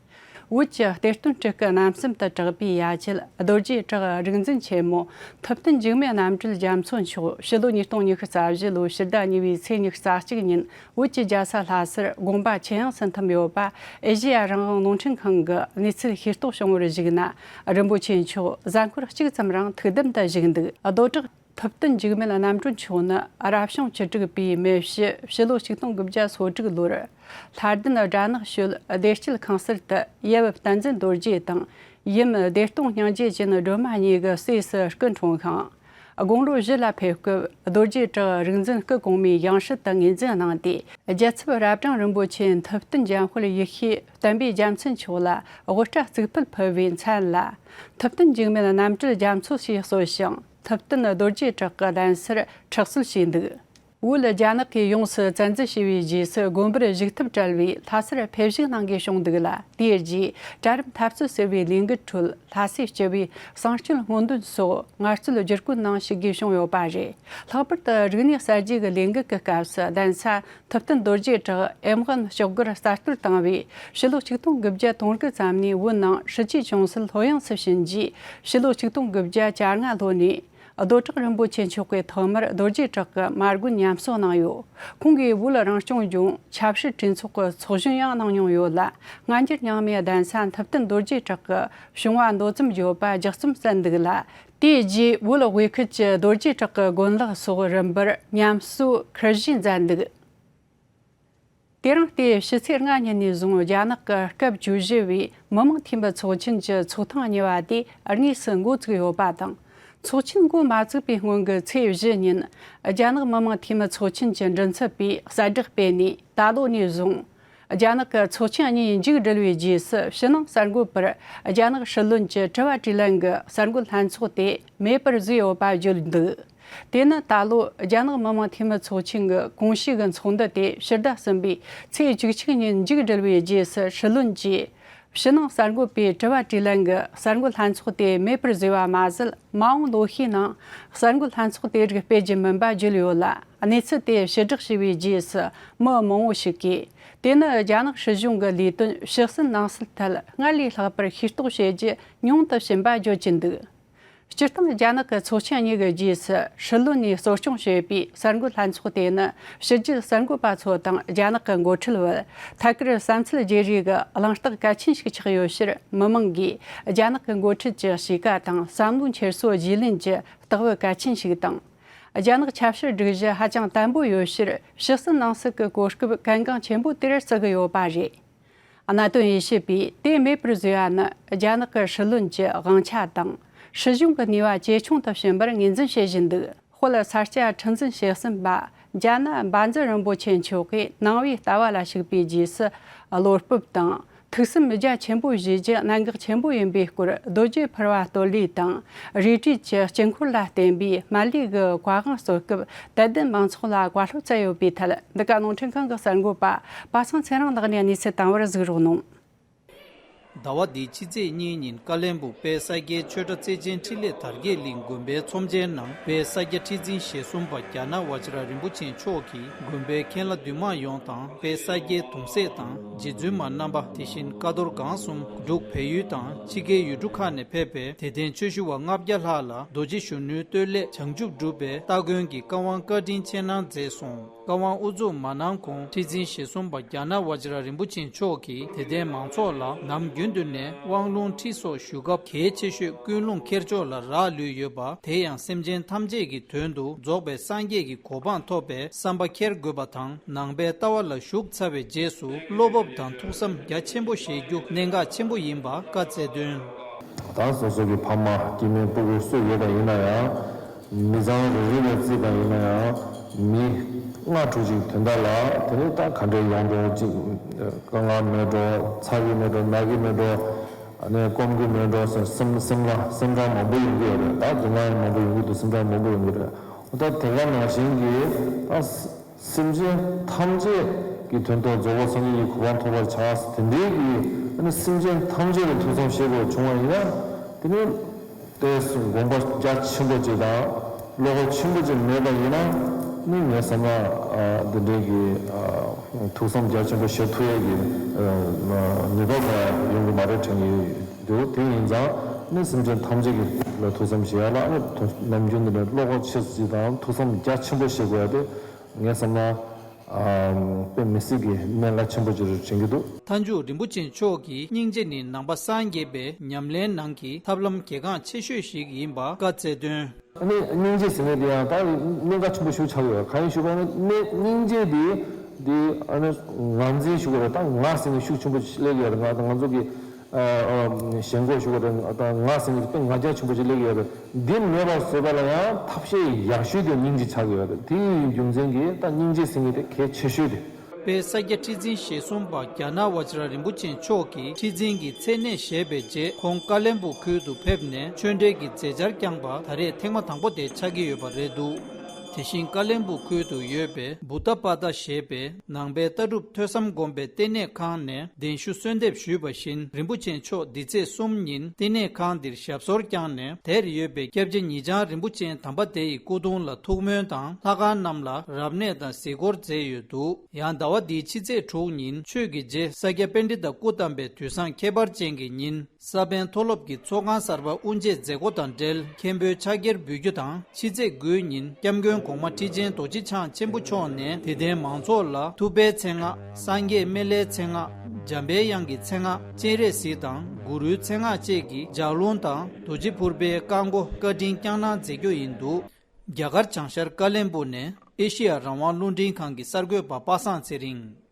བོད་ཀྱི་གཏེར་སྟོན་སྤྲུལ་སྐུ་རྣམ་གསུམ་དུ་གྲགས་པའི་ཡ་གྱལ་རྡོ་རྗེ་བྲག་རིག་འཛིན་ཆེན་མོ་ཐུབ་བསྟན་འཇིགས་མེད་རྣམ་གྲོལ་རྒྱ་མཚོ་མཆོག་ཕྱི་ལོ་ཉིས་སྟོང་ཉི་ཤུ་རྩ་བཞི་ལོའི་ཕྱི་ཟླ་གཉིས་པའི་ཚེས་ཉི་ཤུ་རྩ་གཅིག་ཉིན་བོད་ཀྱི་རྒྱལ་ས་ལྷ་སར་དགོངས་པ་ཆེ་ཡང་སུ་འཐིམས་ཡོད་པ་ཨེ་ཤེ་ཡ་རང་དབང་རླུང་འཕྲིན་ཁང་གི་གནས་ཚུལ་ཤེས་རྟོགས་བྱུང་བར་གཞིགས་ན། རིན་པོ་ཆེ་མཆོག་གཟའ་འཁོར་གཅིག་ཙམ་རིང་ཐུགས་དམ་དུ་བཞུགས་འདུག་རྡོ་བྲག་ཐུབ་བསྟན་འཇིགས་མེད་རྣམ་གྲོལ་མཆོག་ནི་རབ་བྱུང་བཅུ་དྲུག་པའི་མེ་བྱི་ཕྱི་ལོ་ཆིག་སྟོང་དགུ་བརྒྱ་སོ་དྲུག་ལོར་ལྷ་ལྡན་སྦྲ་ནག་ཤོད་བདེ་སྐྱིད་ཁང་གསར་དུ་ཡབ་བསྟན་འཛིན་རྡོ་རྗེ་དང་ཡུམ་བདེ་སྟོང་སྙིང་རྗེ་ཅན་སྒྲོལ་མ་གཉིས་ཀྱི་སྲས་སུ་སྐུ་འཁྲུངས་ཤིང་། དགུང་ལོ་བཞི་ལ་ཕེབས་སྐབས་རྡོ་རྗེ་བྲག་རིག་འཛིན་སྐུ་གོང་མའི་ཡང་སྲིད་དུ་ངོས་འཛིན་གནང་སྟེ། རྒྱལ་ཚབ་རབ་འབྲིང་རིན་པོ་ཆེ་ཐུབ་བསྟན་འཇམ་དཔལ་ཡེ་ཤེས་བསྟན་པའི་རྒྱལ་མཚན་མཆོག་ལ་དབུ་སྐྲ་གཙུག་ཕུད་ཕུལ་བའི་མཚན་ལ་ཐུབ་བསྟན་འཇིགས་མེད་རྣམ་གྲོལ་རྒྱ་མཚོ་ཞེས་གསོལ་ཞིང་། ཐུབ་བསྟན་རྡོ་རྗེ་བྲག་གི་གདན་སར་ཁྲག་གསོལ་བྱས་འདུག་བོད་རྒྱ་ནག་གིས་ཡོངས་སུ་བཙན་འཛུལ་བྱས་པའི་རྗེས་སུ། དགོན་པར་བཞུགས་ཐབས་བྲལ་བའི་ལྷ་སར་འཕེལ་བཞུགས་གནང་མཁན་བྱུང་འདུག་ལ། དེའི་རྗེས་གྲལ་རིམ་འཐབ་རྩོད་ཟེར་བའི་ལས་འགུལ་ཁྲོད་ལྷ་སའི་སྤྱི་པའི་གསང་སྤྱོད་སྔོག་འདོན་སོགས་ངལ་རྩོལ་བསྒྱུར་བཀོད་ནང་ཞུགས་མཁན་བྱུང་ཡོད་པ་རེད། ལྷག་པར་དུ་རིག་གནས་གསར་བརྗེ་གི་ལས་འགུལ་གྱི་སྐབས་སུ། གདན་ས་ཐུབ་བསྟན་རྡོ་རྗེ་བྲག་ཨེ་མགོན་ལྕོག་སྒར་གསར་གཏོད་བཏང་བའི་ཕྱི་ལོ་ཆིག་སྟོང་དགུ་བརྒྱ་དོན་དགུ་ཙམ་ནས། བོད་ནང་ཧྲི་ཅི་ཅུང་སི་ལྷོད་ཡངས་སུ་ཕྱིན་རྗེས། ཕྱི་ལོ་ཆིག་སྟོང་དགུ་བརྒྱ་གྱ་ལྔ་ལོ་ནས་རྡོ་བྲག་རིན་པོ་ཆེ་མཆོག་གིས་ཐོག་མར་རྡོ་རྗེ་བྲག་གི་མ་དགོན་ཉམས་གསོ་གནང་ཡོད། ཁོང་གིས་བོད་རང་སྐྱོང་ལྗོངས་ཆབ་སྲིད་གྲོས་ཚོགས་ཀྱི་ཚོགས་གཞོན་ཡང་གནང་མྱོང་ཡོད་ལ། སྔ་འགྱུར་རྙིང་མའི་གདན་ས་ཐུབ་བསྟན་རྡོ་རྗེ་བྲག་གི་བྱུང་བ་མདོ་ཙམ་བརྗོད་པ་ལྗགས་རྩོམ་བསྩལ་འདུག་ལ། དེའི་རྗེས་བོད་དབུས་ཁུལ་གྱི་རྡོ་རྗེ་བྲག་གི་དགོན་ལག་སོགས་རིམ་པར་ཉམས་གསོའི་ཁུར་བཞེས་མཛད་འདུག། དེ་རིང་སྟེ་ཕྱི་ཚེས་ལྔ་ཉིན་ནས་བཟུང་རྒྱ་ནག་གི་སྐབས་བཅུ་བཞི་བའི་མི་དམངས་འཐུས་མི་ཚོགས་ཆེན་གྱི་ཚོགས་ཐེངས་གཉིས་པ་དེ་དངོས་སུ་འགོ་བཙུགས་ཡོད་པ་དང་། ཚོགས་ཆེན་འགོ་མ་བཙུགས་པའི་སྔོན་གྱི་ཚེས་བཞི་ཉིན། རྒྱ་ནག་མི་དམངས་འཐུས་མི་ཚོགས་ཆེན་གྱི་མགྲིན་ཚབ་པས་གསལ་བསྒྲགས་སྤེལ་ནས། ད་ལོ་ནས་བཟུང་རྒྱ་ནག་གི་ཚོགས་ཆེན་གཉིས་མཇུག་བསྒྲིལ་བའི་རྗེས་སུ། ཕྱི་ནང་གསར་འགོད་པར་རྒྱ་ནག་སྲིད་བློན་གྱི་དྲི་བ་དྲིས་ལན་གྱི་གསར་འགོད་ལྷན་ཚོགས་དེ་མེད་པར་བཟོས་ཡོད་པ་བརྗོད་འདུག། དེ་ནི་ད་ལོ་རྒྱ་ནག་མི་དམངས་འཐུས་མི་ཚོགས་ཆེན་གྱི་གོང་ཞུས་ཀྱི་ཚོགས་འདུ་དེ་ཕྱི་ཟླ་གསུམ་པའི་ཚེས་བཅུ་གཅིག་ཉིན་མཇུག་བསྒྲིལ་བའི་རྗེས་སུ། སྲིད་བློན་གྱིས་ཕྱི་ནང་གསར་འགོད་པའི་དྲི་བ་དྲིས་ལན་གྱི་གསར་འགོད་ལྷན་ཚོགས་དེ་མེད་པར་བཟོས་པ་མ་ཟད། མ་འོངས་ལོ་ཤས་ནང་གསར་འགོད་ལྷན་ཚོགས་དེ་རིགས་སྤེལ་རྒྱུ་མིན་པ་བརྗོད་ཡོད་ལ། གནས་ཚུལ་དེ་ཕྱིར་བསྒྲགས་བྱས་པའི་རྗེས་སུ། མི་མང་བོ་ཞིག་གིས་དེ་ནི་རྒྱ་ནག་སྲིད་གཞུང་གི་ལས་དོན་ཕྱི་སྲིད་ནང་སྲིད་ཐད་སྔར་ལས་ལྷག་པར་ཤེས་རྟོགས་བྱེད་རྒྱུ་ཉུང་དུ་ཕྱིན་པ་བརྗོད་ཀྱིན་འདུག། སྤྱིར་བཏང་རྒྱ་ནག་གི་ཚོགས་ཆེན་གཉིས་ཀྱི་རྗེས་སུ་སྲིད་བློན་ནས་གཙོ་སྐྱོང་བྱས་པའི་གསར་འགོད་ལྷན་ཚོགས་དེ་ནི། ཕྱི་རྒྱལ་གསར་འགོད་པ་ཚོ་དང་རྒྱ་ནག་གི་འགོ་ཁྲིད་བར་ཐད་ཀར་བསམ་ཚུལ་བརྗེ་རེས་ཀྱི་གླེང་སྟེགས་གལ་ཆེན་ཞིག་ཆགས་ཡོད་ཕྱིར། མི་མང་གིས་རྒྱ་ནག་གི་འགོ་ཁྲིད་ཀྱི་གཤིས་ཀ་དང་བསམ་བློའི་འཁྱེར་སོ་རྒྱུས་ལོན་གྱི་རྟགས་བུ་གལ་ཆེན་ཞིག་དང་། རྒྱ་ནག་ཆབ་སྲིད་སྒྲིག་གཞི་ཧ་ཅང་བརྟན་པོ་ཡོད་ཕྱིར། ཕྱི་སྲིད་ནང་སྲིད་ཀྱི་གོ་སྐབས་གལ་འགངས་ཆེན་པོ་དེར་བརྩི་གི་ཡོད་པ་རེད། གནད་དོན་དབྱེ་ཞིབ་པས་དེ་མེད་པར་བཟོས་པ་ནི། རྒྱ་ནག་གི་སྲིད་བློན་གྱི་དབང་ཆ་དང་སྲིད་གཞུང་གི་ནུས་པ་ཇེ་ཆུང་དུ་ཕྱིན་པར་ངོས་འཛིན་བྱེད་བཞིན་འདུག། དཔལ་ས་སྐྱ་ཁྲི་འཛིན་ཞེ་གསུམ་པ་རྒྱ་ནག་འབའ་འཛིན་རིན་པོ་ཆེ་མཆོག་གིས་ནང་པའི་ལྟ་བ་ལ་ཞུགས་པའི་རྗེས་སུ། བློ་སྤོབས་དང་ཐུགས་སེམས་རྒྱ་ཆེན་པོ་བཞེས་རྒྱུ་གནད་འགག་ཆེན་པོ་ཡིན་པའི་སྐོར། རྡོ་རྗེ་ཕུར་པ་སྟོད་ལུས་དང་། རས་བྲིས་ཀྱི་དཀྱིལ་འཁོར་ལ་བརྟེན་པའི་སྨན་བླའི་གི་བཀའ་དབང་སྩོལ་སྐབས། དད་ལྡན་མང་ཚོགས་ལ་བཀའ་སློབ་སྩལ་ཡོད་པའི་ཐད། འདི་ག་རླུང་འཕྲིན་ཁང་གི་གསར་འགོད་པ་པ་སངས་ཚེ་རིང་ལགས་ནས་གནས་ཚུལ་བཏང་བར་གཟིགས་རོགས་གནང་། ཟླ་བ་འདིའི་ཕྱི་ཚེས་གཉིས་ཉིན་ཀ་ལོན་སྦུག་དཔལ་ས་སྐྱའི་ཆོས་གྲྭ་བརྩེ་ཆེན་འཕྲིན་ལས་དར་རྒྱས་གླིང་དགོན་པའི་ཚོམས་ཆེན་ནང་། དཔལ་ས་སྐྱ་ཁྲི་འཛིན་ཞེ་གསུམ་པ་རྒྱ་ནག་ཝ་ཇི་ར་རིན་པོ་ཆེ་མཆོག་གིས་དགོན་པའི་མཁན་བླ་འདུས་མང་ཡོངས་དང་། དཔལ་ས་སྐྱའི་གདུང་སྲས་དང་རྗེ་བཙུན་མ་རྣམ་པ། དེ་བཞིན་ཀ་རྡོར་སྒང་གསུམ་འབྲུག་བལ་ཡུལ་དང་ཕྱི་རྒྱལ་ཡུལ་གྲུ་ཁག་ནས་ཕེབས་པའི་དད་ལྡན་ཆོས་ཞུ་བ་ལྔ་བརྒྱ་ལྷག་ལ་རྡོ་རྗེ་གཞོན་ནུའི་བསྟོད་ལས་བྱང་ཆུབ་སྒྲུབ་པའི་སྟ་གོན་གྱི་བཀའ་དབང་བཀའ་དྲིན་ཆེ་གནང་མཛད་སོང་། བཀའ་དབང་དབུ་འཛུགས་མ་གནང་གོང་། ཁྲི་འཛིན་ཞེ་གསུམ་པ་རྒྱ་ནག་ཝ་ཇི་ར་རིན་པོ་ཆེ་མཆོག་གིས་དད་ལྡན་མང་ཚོགས་ལ་ནམ་རྒྱུན་དུ་ནས་དབང་ལུང་ཁྲིད་སོགས་ཞུ་སྐབས་གལ་ཆེ་ཤོས་ཀུན་སློང་འཁྱེར་ཕྱོགས་ལ་རག་ལུས་ཡོད་པ། དེ་ཡང་སེམས་ཅན་ཐམས་ཅད་ཀྱི་དོན་དུ་རྫོགས་པའི་སངས་རྒྱས་ཀྱི་གོ་འཕང་ཐོབ་པའི་བསམ་པ་འཁྱེར་དགོས་པ་དང་། ནང་པའི་ལྟ་བ་ལ་ཞུགས་ཚར་བའི་རྗེས་སུ་བློ་སྤོབས་དང་ཐུགས་བསམ་རྒྱ་ཆེན་པོ་བཞེས་རྒྱུ་གནད་འགག་ཆེན་པོ་ཡིན་པ་བཀའ་སྩལ་དོན། ད་སོ་སོ་གི་ཕ་མ་སྐྱེ་དམན་སྤུ་གུ་སུ་ཡོད་པ་ཡིན་ན་ཡང་། མི་ཚང་རེ་རེ་ལ་བརྩིས་པ་ཡིན་ན་ཡང་། མི་ལྔ་དྲུག་ཅིག་དོན་དག་ལ་དེ་ནི་ད་ག་འདྲའི་ཡོང་འགྲོ་ཅིག། དཀའ་ངལ་མེད་འགྲོ། ཚ་གི་མེད་འགྲོ། ན་གི་མེད་འགྲོ། ཨ་ནི་སྐོམ་གི་མེད་འགྲོ་ཟེར་སེམས་སེམས་ལ་སེམས་ཁྲལ་མང་པོ་ཡོང་གི་ཡོད་རེད། ད་སྡུག་བསྔལ་ཡང་མང་པོ་ཡོང་གི་འདུག། སེམས་ཁྲལ་མང་པོ་ཡོང་གི་རེད། ད་དེ་ག་ནང་བཞིན་གྱི་ད། སེམས་ཅན་ཐམས་ཅད་ཀྱི་དོན་དུ་རྫོགས་པ་སངས་རྒྱས་ཀྱི་གོ་འཕང་ཐོབ་པར་བྱ། དེ་འདྲའི་གི་ཨ་ནི་སེམས་ཅན་ཐམས་ཅད་ལ་ཐུགས་བསམ་བཞེས་དགོས་བྱུང་བ་ཡིན་ན། དེ་ནི་ཏོག་ཙམ་དགོངས་པ་རྒྱ་ཆེན་པོ་ཅིག་དང་བློ་ཁོག་ཆེན་པོ་ཅིག་མེད་པ་ཡིན་ན་ནི། ངས་བསམ་ན་ཨ་འདི་འདྲའི་གི་ཨ་ཐུགས་བསམ་རྒྱ་ཆེན་པོ་བཞེས་ཐུབ་ཡས་ཀྱི་ཨ་ནུས་པ་གང་ཡང་ཡོང་གི་མ་རེད་དྲན་གྱི་འདུག། དེ་ཡིན་ཙང་ནི་སེམས་ཅན་ཐམས་ཅད་ཀྱི་ལ་ཐུགས་བསམ་བཞེས་ཡ་ལ་ཨ་ནི་ཐུགས་ནམ་རྒྱུན་འདི་འདྲ་བློ་ཁོག་ཆེ་ཙམ་ཅིག་དང་ཐུགས་བསམ་རྒྱ་ཆེན་པོ་བཞེས་དགོས་ཡ་དེ། ངས་བསམ་ན། ཨམ། དཔེ་མི་སྲིད་ཀྱི་གནད་འགག་ཆེན་པོ་ཅིག་རེད་དྲན་གྱི་འདུག། མཐའ་མཇུག་རིན་པོ་ཆེ་མཆོག་གིས་སྙིང་རྗེ་ནི་ནང་པ་སངས་རྒྱས་པའི་ཉམས་ལེན་ནང་གི་ཐབས་ལམ་གལ་འགངས་ཆེ་ཤོས་ཤིག་ཡིན་པ་བཀའ་སྩལ་དོན། ཨ་ནི་སྙིང་རྗེ་ཟེར་མཁན་དེ་ཡང་ད་གནད་འགག་ཆེན་པོ་ཞིག་ཆགས་ཡོད། གང་ཡིན་ཞུ་བ་ནི་སྙིང་རྗེ་དེ་དེ་ཨ་ནི་ངར་འཛིན་ཞུ་དགོས་རེད། ད་ང་ཟེར་མཁན་ཤུགས་ཆེན་པོ་ཞིག་སླེབས་ཡོད་རེད། ང་ད་ང་ཚོ་གི་ཨ་ཨ་ཞེན་ཁོག་ཞུ་དགོས་རེད། ད་ང་ཟེར་མཁན་དེ་དཔེ་ང་རྒྱལ་ཆེན་པོ་ཞིག་སླེབས་ཡོད་རེད། འདི་མེད་པར་བཟོས་པ་ལ་ཡང་ཐབས་ཤེས་ཡག་ཤོས་དེ་སྙིང་རྗེ་ཆགས་ཀྱི་ཡོད་རེད། དེའི་རྒྱུ་མཚན་གྱིས་ད་སྙིང་རྗེ་ཟེར་མཁན་དེ་གལ་ཆེ་ཤོས་དེ། དཔལ་ས་སྐྱ་ཁྲི་འཛིན་ཞེ་གསུམ་པ་རྒྱ་ནག་ཝ་ཇི་ར་རིན་པོ་ཆེ་མཆོག་གིས་ཁྲི་འཛིན་གྱི་མཚན་གནས་བཞེས་པའི་རྗེས། ཁོང་ཀ་ལོན་སྦུག་ཁུལ་དུ་ཕེབས་ནས་ཆོས་འབྲེལ་གྱི་མཛད་འཆར་བསྐྱངས་པ་ད་རེས་ཐེངས་མ་དང་པོ་དེ་ཆགས་ཀྱི་ཡོད་པ་རེད་འདུག། དེ་བཞིན་ཀ་བློན་སྦུག་ཁུལ་དུ་ཡོད་པའི་བུདྡྷ་པཱ་ད་ཞེས་པའི་ནང་པའི་ལྟ་གྲུབ་ཐོས་བསམ་སྒོམ་པའི་བསྟི་གནས་ཁང་ནས་གདན་ཞུ་གསོལ་འདེབས་ཞུས་པ་བཞིན། རིན་པོ་ཆེ་མཆོག་འདི་ཚེས་གསུམ་ཉིན་བསྟི་གནས་ཁང་འདིར་ཞབས་སོར་བསྐྱངས་ནས། དེར་ཡོད་པའི་སྐྱབས་རྗེ་ཉི་བྱང་རིན་པོ་ཆེ་དམ་པ་དེ་ཡི་སྐུ་གདུང་ལ་ཐུགས་སྨོན་དང་། ལྷ་ཁང་རྣམས་ལ་རབ་གནས་དང་གཟིགས་སྐོར་མཛད་ཡོད་འདུག་ཡང་ཟླ་བ་འདིའི་ཕྱི་ཚེས་དྲུག་ཉིན་ཆོས་ཀྱི་རྗེ་ས་སྐྱ་པཎྜི་ཏ་སྐུ་བལྟམས་པའི་དུས་བཟང་ཁྱད་པར་ཅན་གྱི་ཉིན། ས་པཎ་མཐོ་སློབ་ཀྱི་ཚོགས་ཁང་གསར་པ་དབུ་འབྱེད་མཛད་སྒོ་དང་འབྲེལ། མཁན་པོའི་ཕྱག་འཁྱེར་འབུལ་རྒྱུ་དང་། ཕྱི་ཚེས་དགུའི་ཉིན་སྐྱབས་མགོན་གོང་མ་ཁྲི་ཆེན་རྡོ་རྗེ་འཆང་ཆེན་པོ་མཆོག་ནས་དད་ལྡན་མང་ཚོགས་ལ་ཐུབ་པའི་མཚན་སྔགས། སངས་རྒྱས་སྨན་བླའི་མཚན་སྔགས། འཇམ་པའི་དབྱངས་ཀྱི་མཚན་སྔགས། སྤྱན་རས་གཟིགས་དང་གུ་རུའི་མཚན་སྔགས་བཅས་ཀྱི་ལྗགས་ལུང་དང་། རྡོ་རྗེ་ཕུར་པའི་བཀའ་བསྒོ་བཀའ་དྲིན་བསྐྱངས་གནང་མཛད་རྒྱུ་ཡིན་འདུག་རྒྱ་གར་བྱང་ཤར་ཀ་བློན་སྦུག་ནས་ཨེ་ཤེ་ཡ་རང་དབང་རླུང་འཕྲིན་ཁང་གི་གསར་འགོད་པ་པ་སངས་ཚེ་རིང་།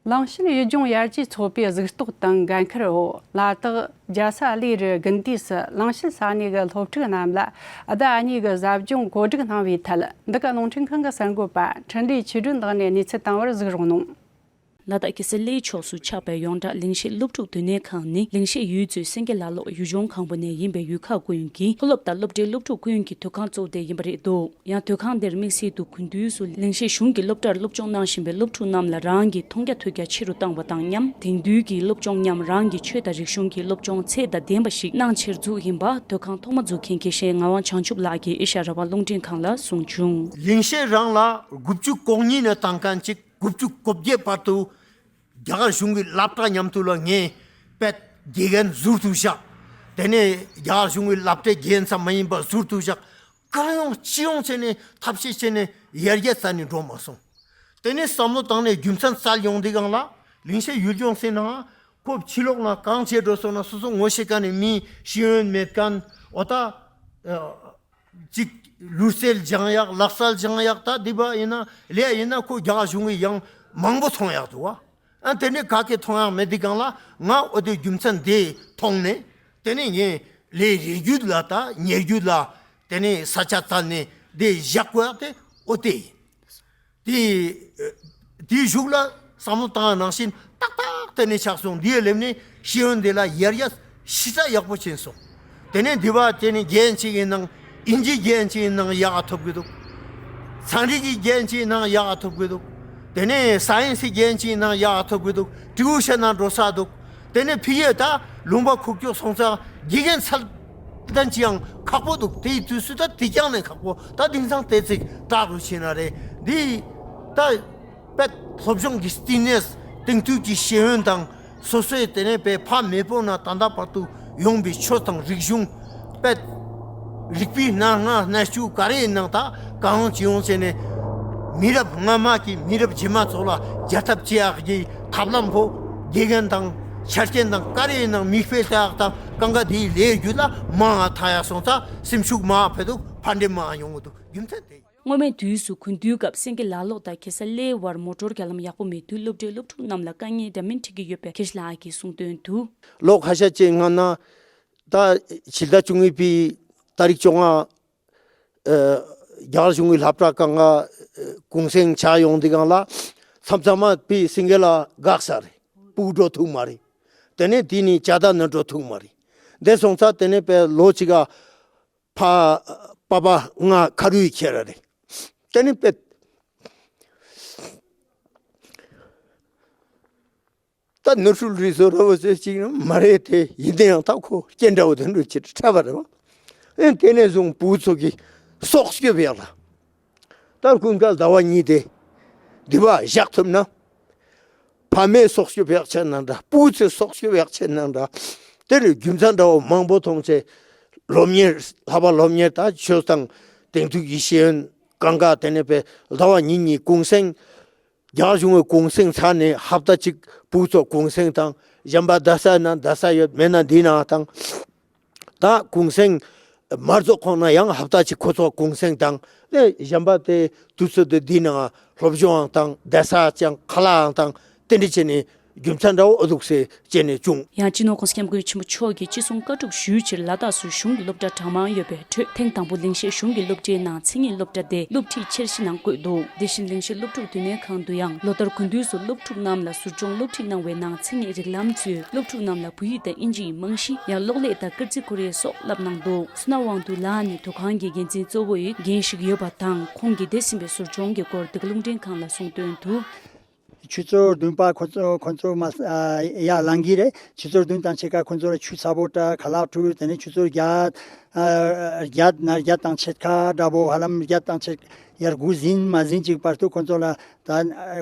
གླིང་ཤེད་ཡུལ་ལྗོངས་ཡར་རྒྱས་ཚོགས་པའི་གཟིགས་རྟོག་དང་འགན་འཁུར་འོག་ལ་དྭགས་རྒྱལ་ས་གླེ་རུ་དགུན་དུས་སུ་གླིང་ཤེད་ས་གནས་ཀྱི་སློབ་ཕྲུག་རྣམས་ལ་ཟླ་གཉིས་ཀྱི་ཟབ་སྦྱོང་གོ་སྒྲིག་གནང་བའི་ཐད། འདི་ག་རླུང་འཕྲིན་ཁང་གི་གསར་འགོད་པ་འཕྲིན་ལས་ཆོས་སྒྲོན་དང་ནས་གནས་ཚུལ་བཏང་བར་གཟིགས་རོགས་གནང་། ལ་དྭགས་ཀྱི་ས་གླེ་ཕྱོགས་སུ་ཆགས་པའི་ཡོངས་གྲགས་གླིང་ཤེད་སློབ་ཕྲུག་སྡོད་གནས་ཁང་ནི་གླིང་ཤེད་ཡུལ་གཙོའི་སེང་གེ་ལ་ལོག་ཡུལ་ལྗོངས་ཁང་པ་ནས་ཡིན་པའི་ཡུལ་ཁག་ཀུན་གྱི་མཐོ་སློབ་དང་སློབ་གྲྭའི་སློབ་ཕྲུག་ཀུན་གྱི་སྡོད་ཁང་གཙོ་བོ་དེ་ཡིན་པ་རེད་འདུག་ཡང་སྡོད་ཁང་དེར་དམིགས་བསལ་དུ་དགུན་དུས་སུ་གླིང་ཤེད་གཞུང་གི་སློབ་གྲྭར་སློབ་སྦྱོང་གནང་བཞིན་པའི་སློབ་ཕྲུག་རྣམས་ལ་རང་གི་མཐོང་རྒྱ་ཐོས་རྒྱ་ཆེ་རུ་བཏང་བ་དང་མཉམ། དེང་དུས་ཀྱི་སློབ་སྦྱོང་མཉམ་རང་གི་ཆོས་དང་རིག་གཞུང་གི་སློབ་སྦྱོང་ཚད་དང་ལྡན་པ་ཞིག་གནང་ཕྱིར་འཛུགས་ཡིན་པ་སྡོད་ཁང་ཐོག་མ་འཛུགས་མཁན་དགེ་བཤེས་ངག་དབང་བྱང་ཆུབ་ལགས་ཀྱིས་ཨེ་ཤ་ཡ་རང་དབང་རླུང་འཕྲིན་ཁང་ལ་གསུངས་བྱུང་། གླིང་ཤེད་རང་ལ་དགུ་བཅུ་གོ་གཉིས་ནས་བཏང་མཁན་ཅིག་དགུ་བཅུ་གོ་བརྒྱད་བར་དུ་རྒྱ་གར་གཞུང་གི་སློབ་གྲྭ་མཉམ་དུ་ལ་ངས་དཔེ་དགེ་རྒན་ཟུར་དུ་བཞག་དེ་ནས་རྒྱ་གར་གཞུང་གི་སློབ་གྲྭའི་དགེ་རྒན་ཙམ་མ་ཡིན་པར་ཟུར་དུ་བཞག་གང་ཡོང་ཅི་ཡོང་བྱས་ནས་ཐབས་ཤེས་བྱས་ནས་ཡར་རྒྱས་བཏང་ནས་འགྲོ་མ་སོང་། དེ་ནས་བསམ་བློ་བཏང་ནས་རྒྱུ་མཚན་བཙལ་ཡོང་དུས་སྒང་ལ་གླིང་ཤེད་ཡུལ་ལྗོངས་ཟེར་ན་ཁོ་ཕྱི་ལོགས་ན་གང་བྱས་འགྲོ་སོང་ན་སོ་སོ་ངོ་ཤེས་མཁན་ནས་མི་ཤེས་ཡོན་མེད་མཁན་འོ་ད། གཅིག་ལུས་རྩལ་སྦྱང་ཡག་ལག་རྩལ་སྦྱང་ཡག་ད་འདི་པ་ཡིན་ན་ལས་ཡིན་ན་ཁོ་རྒྱ་གཞུང་གི་ཡང་མང་པོ་མཐོང་ཡག་འདུག་བ། ཨ་དེ་ནས་ག་གེ་མཐོང་ཡག་མེད་འདི་གང་ལ་ང་འོ་དེ་རྒྱུ་མཚན་འདི་མཐོང་ནས་དེ་ནས་ངས་ལས་རེ་རྒྱུད་ལ་ད་ཉེ་རྒྱུད་ལ་དེ་ནས་ས་ཆ་བཙལ་ནས་འདི་བཞག་དགོས་ཡག་དེ་འོ་དེ་ཡིན། དེ་དེའི་གཞུག་ལ་བསམ་བློ་བཏང་བ་ནང་བཞིན་ཏག་ཏག་དེ་ནས་ཆགས་སོང་། འདིའི་ལེབ་ནས་ཤེས་ཡོན་འདི་ལ་ཡར་ཡར་ཤི་ས་ཡག་པོ་ཕྱིན་སོང་། དེ་ནས་འདི་བ་དེ་ནས་རྒན་ཅིག་ཡིན་ནང་ཨིན་ཇི་རྒན་ཅིག་ཡིན་ནང་ཡག་ག་ཐོབ་གི་འདུག་ཚན་རིག་གི་རྒན་ཅིག་ཡིན་ནང་ཡག་ག་ཐོབ་གི་འདུག་དེ་ནས་སའེན་སི་རྒན་ཅིག་ཡིན་ནང་ཡག་ག་ཐོབ་གི་འདུག་ཀྲི་ཝུ་ཤ་ན་འགྲོ་ས་འདུག་དེ་ནས་ཕི་ཡེ་ད་ལུང་པ་ཁུག་ཀྱོག་སོང་ཙང་དགེ་རྒན་ཚད་ལྡན་ཅི་ཡང་ཁག་པོ་འདུག་དེའི་དུས་སུ་ད་དེ་ཀྱང་ནས་ཁག་པོ་ད་དེང་སང་དེ་ཚིག་བཏགས་རུ་ཕྱིན་ན་རེད། འདི་ད་དཔེ་སློབ་སྦྱོང་གི་བསྟི་གནས་དེང་དུས་ཀྱི་ཤེས་ཡོན་དང་སོ་སོའི་དེ་ནས་དཔེ་ཕ་མེས་པོ་ན་ད་ལྟ་བར་དུ་ཡོང་བའི་ཆོས་དང་རིག་གཞུང་དཔེ་རིག་པའི་སྣ་ལྔ་སྣ་བཅུ་ག་རེ་ཡིན་ནང་ད་གང་ཡོང་ཅི་ཡོང་བྱས་ནས་མི་རབས་སྔ་མ་གི་མི་རབས་རྗེས་མ་ཚོ་ལ་རྒྱལ་ཐབས་ཅི་ཡག་གི་ཐབས་ལམ་པོ་དགེ་རྒན་དང་ཆ་རྐྱེན་དང་ག་རེ་ཡིན་ནང་མིག་དཔེ་ལྟ་ཡག་དང་གང་ག་དེའི་ལས་རྒྱུ་ལ་མང་ང་ཐ་ཡག་སོང་ཙང་སེམས་ཤུགས་མང་ང་འཕེལ་འདུག་ཕན་འབྲས་མང་ང་ཡོང་གི་འདུག་རྒྱུ་མཚན་དེ། སྔོན་མའི་དུས་སུ་དགུན་དུས་སྐབས་སེང་གེ་ལ་ལོག་དང་གེ་སར་གླེའི་བར་མོ་ཊོར་རྒྱ་ལམ་ཡག་པོ་མེད་དུས་སློབ་གྲྭའི་སློབ་ཕྲུག་རྣམས་ལ་དཀའ་ངལ་འདྲ་མིན་འཕྲད་ཀྱི་ཡོད་པའི་ཁེ་ཤ་ལགས་ཀྱིས་གསུངས་དོན་དུ། ལོ་ཁ་ཤས་ཅིག་སྔ་ན་ད་ཕྱི་ཟླ་བཅུ་གཉིས་པའི་ཏ་རིག་བཅོ་ལྔ་རྒྱ་གར་གཞུང་གི་སློབ་གྲྭ་གང་ག་གུང་སེང་ཆགས་ཡོང་དུས་སྒང་ལ་མཚམས་མཚམས་མ་པི་སེང་གེ་ལ་འགག་ས་རེད། སྤུ་གུ་འགྲོ་ཐུབ་མ་རེད། དེ་ནས་དེ་ནས་ཇ་ད་ནི་འགྲོ་ཐུབ་མ་རེད། འདས་སོང་ཙང་དེ་ནས་པའི་ལོ་གཅིག་ག་ཕ་པ་པ་ང་ཁ་རུའི་ཁྱེར་ར་རེད། དེ་ནས་པའི་ད་ནུ་ཧྲུལ་རི་སོ་ར་བ་ཟེར་ཅིག་ནི་མ་རེད་དེ་ཡིན་དེ་ཡང་ད་ཁོ་སྐྱེ་འདྲ་བོ་དེ་འདྲ་ཅིག་འཕྲད་པ་རེད་བ། ཨེ་དེ་ནས་བཟུང་བུ་ཚོ་གི་སྲོག་སྐྱོབ་ཡག་ལ། ད་ཀུན་དགའ་ཟླ་བ་གཉིས་དེ་འདི་བ་བཞག་ཐུབ་ན། ཕ་མའི་སྲོག་སྐྱོབ་ཡག་ཆེད་ནང་འདྲ་བུ་ཚོའི་སྲོག་སྐྱོབ་ཡག་ཆེད་ནང་འདྲ། དེ་ནས་རྒྱུ་མཚན་འདྲ་བོ་མང་པོ་མཐོང་ཚེ་སློབ་གཉེར་ལྷག་པ་སློབ་གཉེར་ད་ཆོས་དང་དེང་དུས་ཀྱི་ཤེས་ཡོན་གང་ག་དེ་ནས་པའི་ཟླ་བ་གཉིས་གཉིས་གུང་སེང་། རྒྱ་གཞུང་གི་གུང་སེང་ཚར་ནས་ཧབ་ཏ་གཅིག་བུ་ཚོ་གུང་སེང་དང་གཞན་པ་རྡ་ས་ན་རྡ་ས་ཡོད་མེད་ན་འདི་ན་དང་། ད་གུང་སེང་མར་རྫོགས་གོང་ན་ཡང་ཧབ་ཏ་གཅིག་ཁོ་ཚོ་གུང་སེང་དང་ལས་གཞན་པ་དེ་དུས་ཚོད་དེ་འདི་ན་སློབ་སྦྱོང་དང་རྡ་ས་ཅང་ཁ་ལའང་དང་དེ་འདྲ་བྱས་ནས་ རྒྱུ་མཚན་འདྲ་བོ་འདུག་ཟེར་བྱས་ནས་བྱུང་། ཡང་སྤྱི་ནོར་༸གོང་ས་༸སྐྱབས་མགོན་ཆེན་པོ་མཆོག་གིས་ཅི་གསུང་བཀའ་སྒྲུབ་ཞུས་ཕྱིར་ལ་དྭགས་སུ་གཞུང་གི་སློབ་གྲྭ་གྲངས་མང་ཡོད་པའི་ཁྲོད་ཐེངས་དང་པོ་ལེགས་བཤད་གཞུང་གི་སློབ་གྲྭའི་ནང་མཚན་ཉིད་སློབ་གྲྭ་དེ་སློབ་ཁྲིད་འཆར་གཞི་ནང་བཀོད་འདུག་དེ་བཞིན་ལེགས་བཤད་སློབ་ཕྲུག་དོན་གཉེར་ཁང་དུ་ཡང་ལོ་ལྟར་དགུན་དུས་སུ་སློབ་ཕྲུག་རྣམས་ལ་ཟུར་སྦྱོང་སློབ་ཁྲིད་གནང་བའི་ནང་མཚན་ཉིད་རིགས་ལམ་གཙོས་སློབ་ཕྲུག་རྣམས་ལ་བོད་ཡིག་དང་དབྱིན་ཇི་ཡི་རྨང་གཞི། ཡང་གློག་ཀླད་དང་ཀིརྟི་ཀོ་རི་ཡ་སོགས་བསླབ་གནང་འདུག་བསོད་ནམས་དབང་འདུས་ལགས་ནི་དུ་ཁང་གི་འགན་འཛིན་གཙོ་བོ་ཡི་འགན་ཞིག་ཡོད་པ་དང་། ཁོང་གིས་འདས་ཟིན་པའི་ཟུར་སྦྱོང་གི་སྐོར་འདི་ག་རླུང་འཕྲིན་ཁང་ལ་གསུངས་དོན་དུ། ཆུ་ཚོད་བདུན་པ་ཁོ་ཚོ་ཁོ་ཚོ་མ་ཡར་ལངས་གི་རེད། ཆུ་ཚོད་བདུན་དང་ཕྱེད་ཀ་ཁོ་ཚོ་ལ་ཆུ་ཚ་པོ་སྤྲད། ཁ་ལག་འཁྲུད། དེ་ནས་ཆུ་ཚོད་བརྒྱད་བརྒྱད་ན་བརྒྱད་དང་ཕྱེད་ཀ་འདྲ་པོ། ཧ་ལམ་བརྒྱད་དང་ཕྱེད་ཡར་དགུ་ཟིན་མ་ཟིན་ཅིག་བར་དུ་ཁོ་ཚོ་ལ་ད་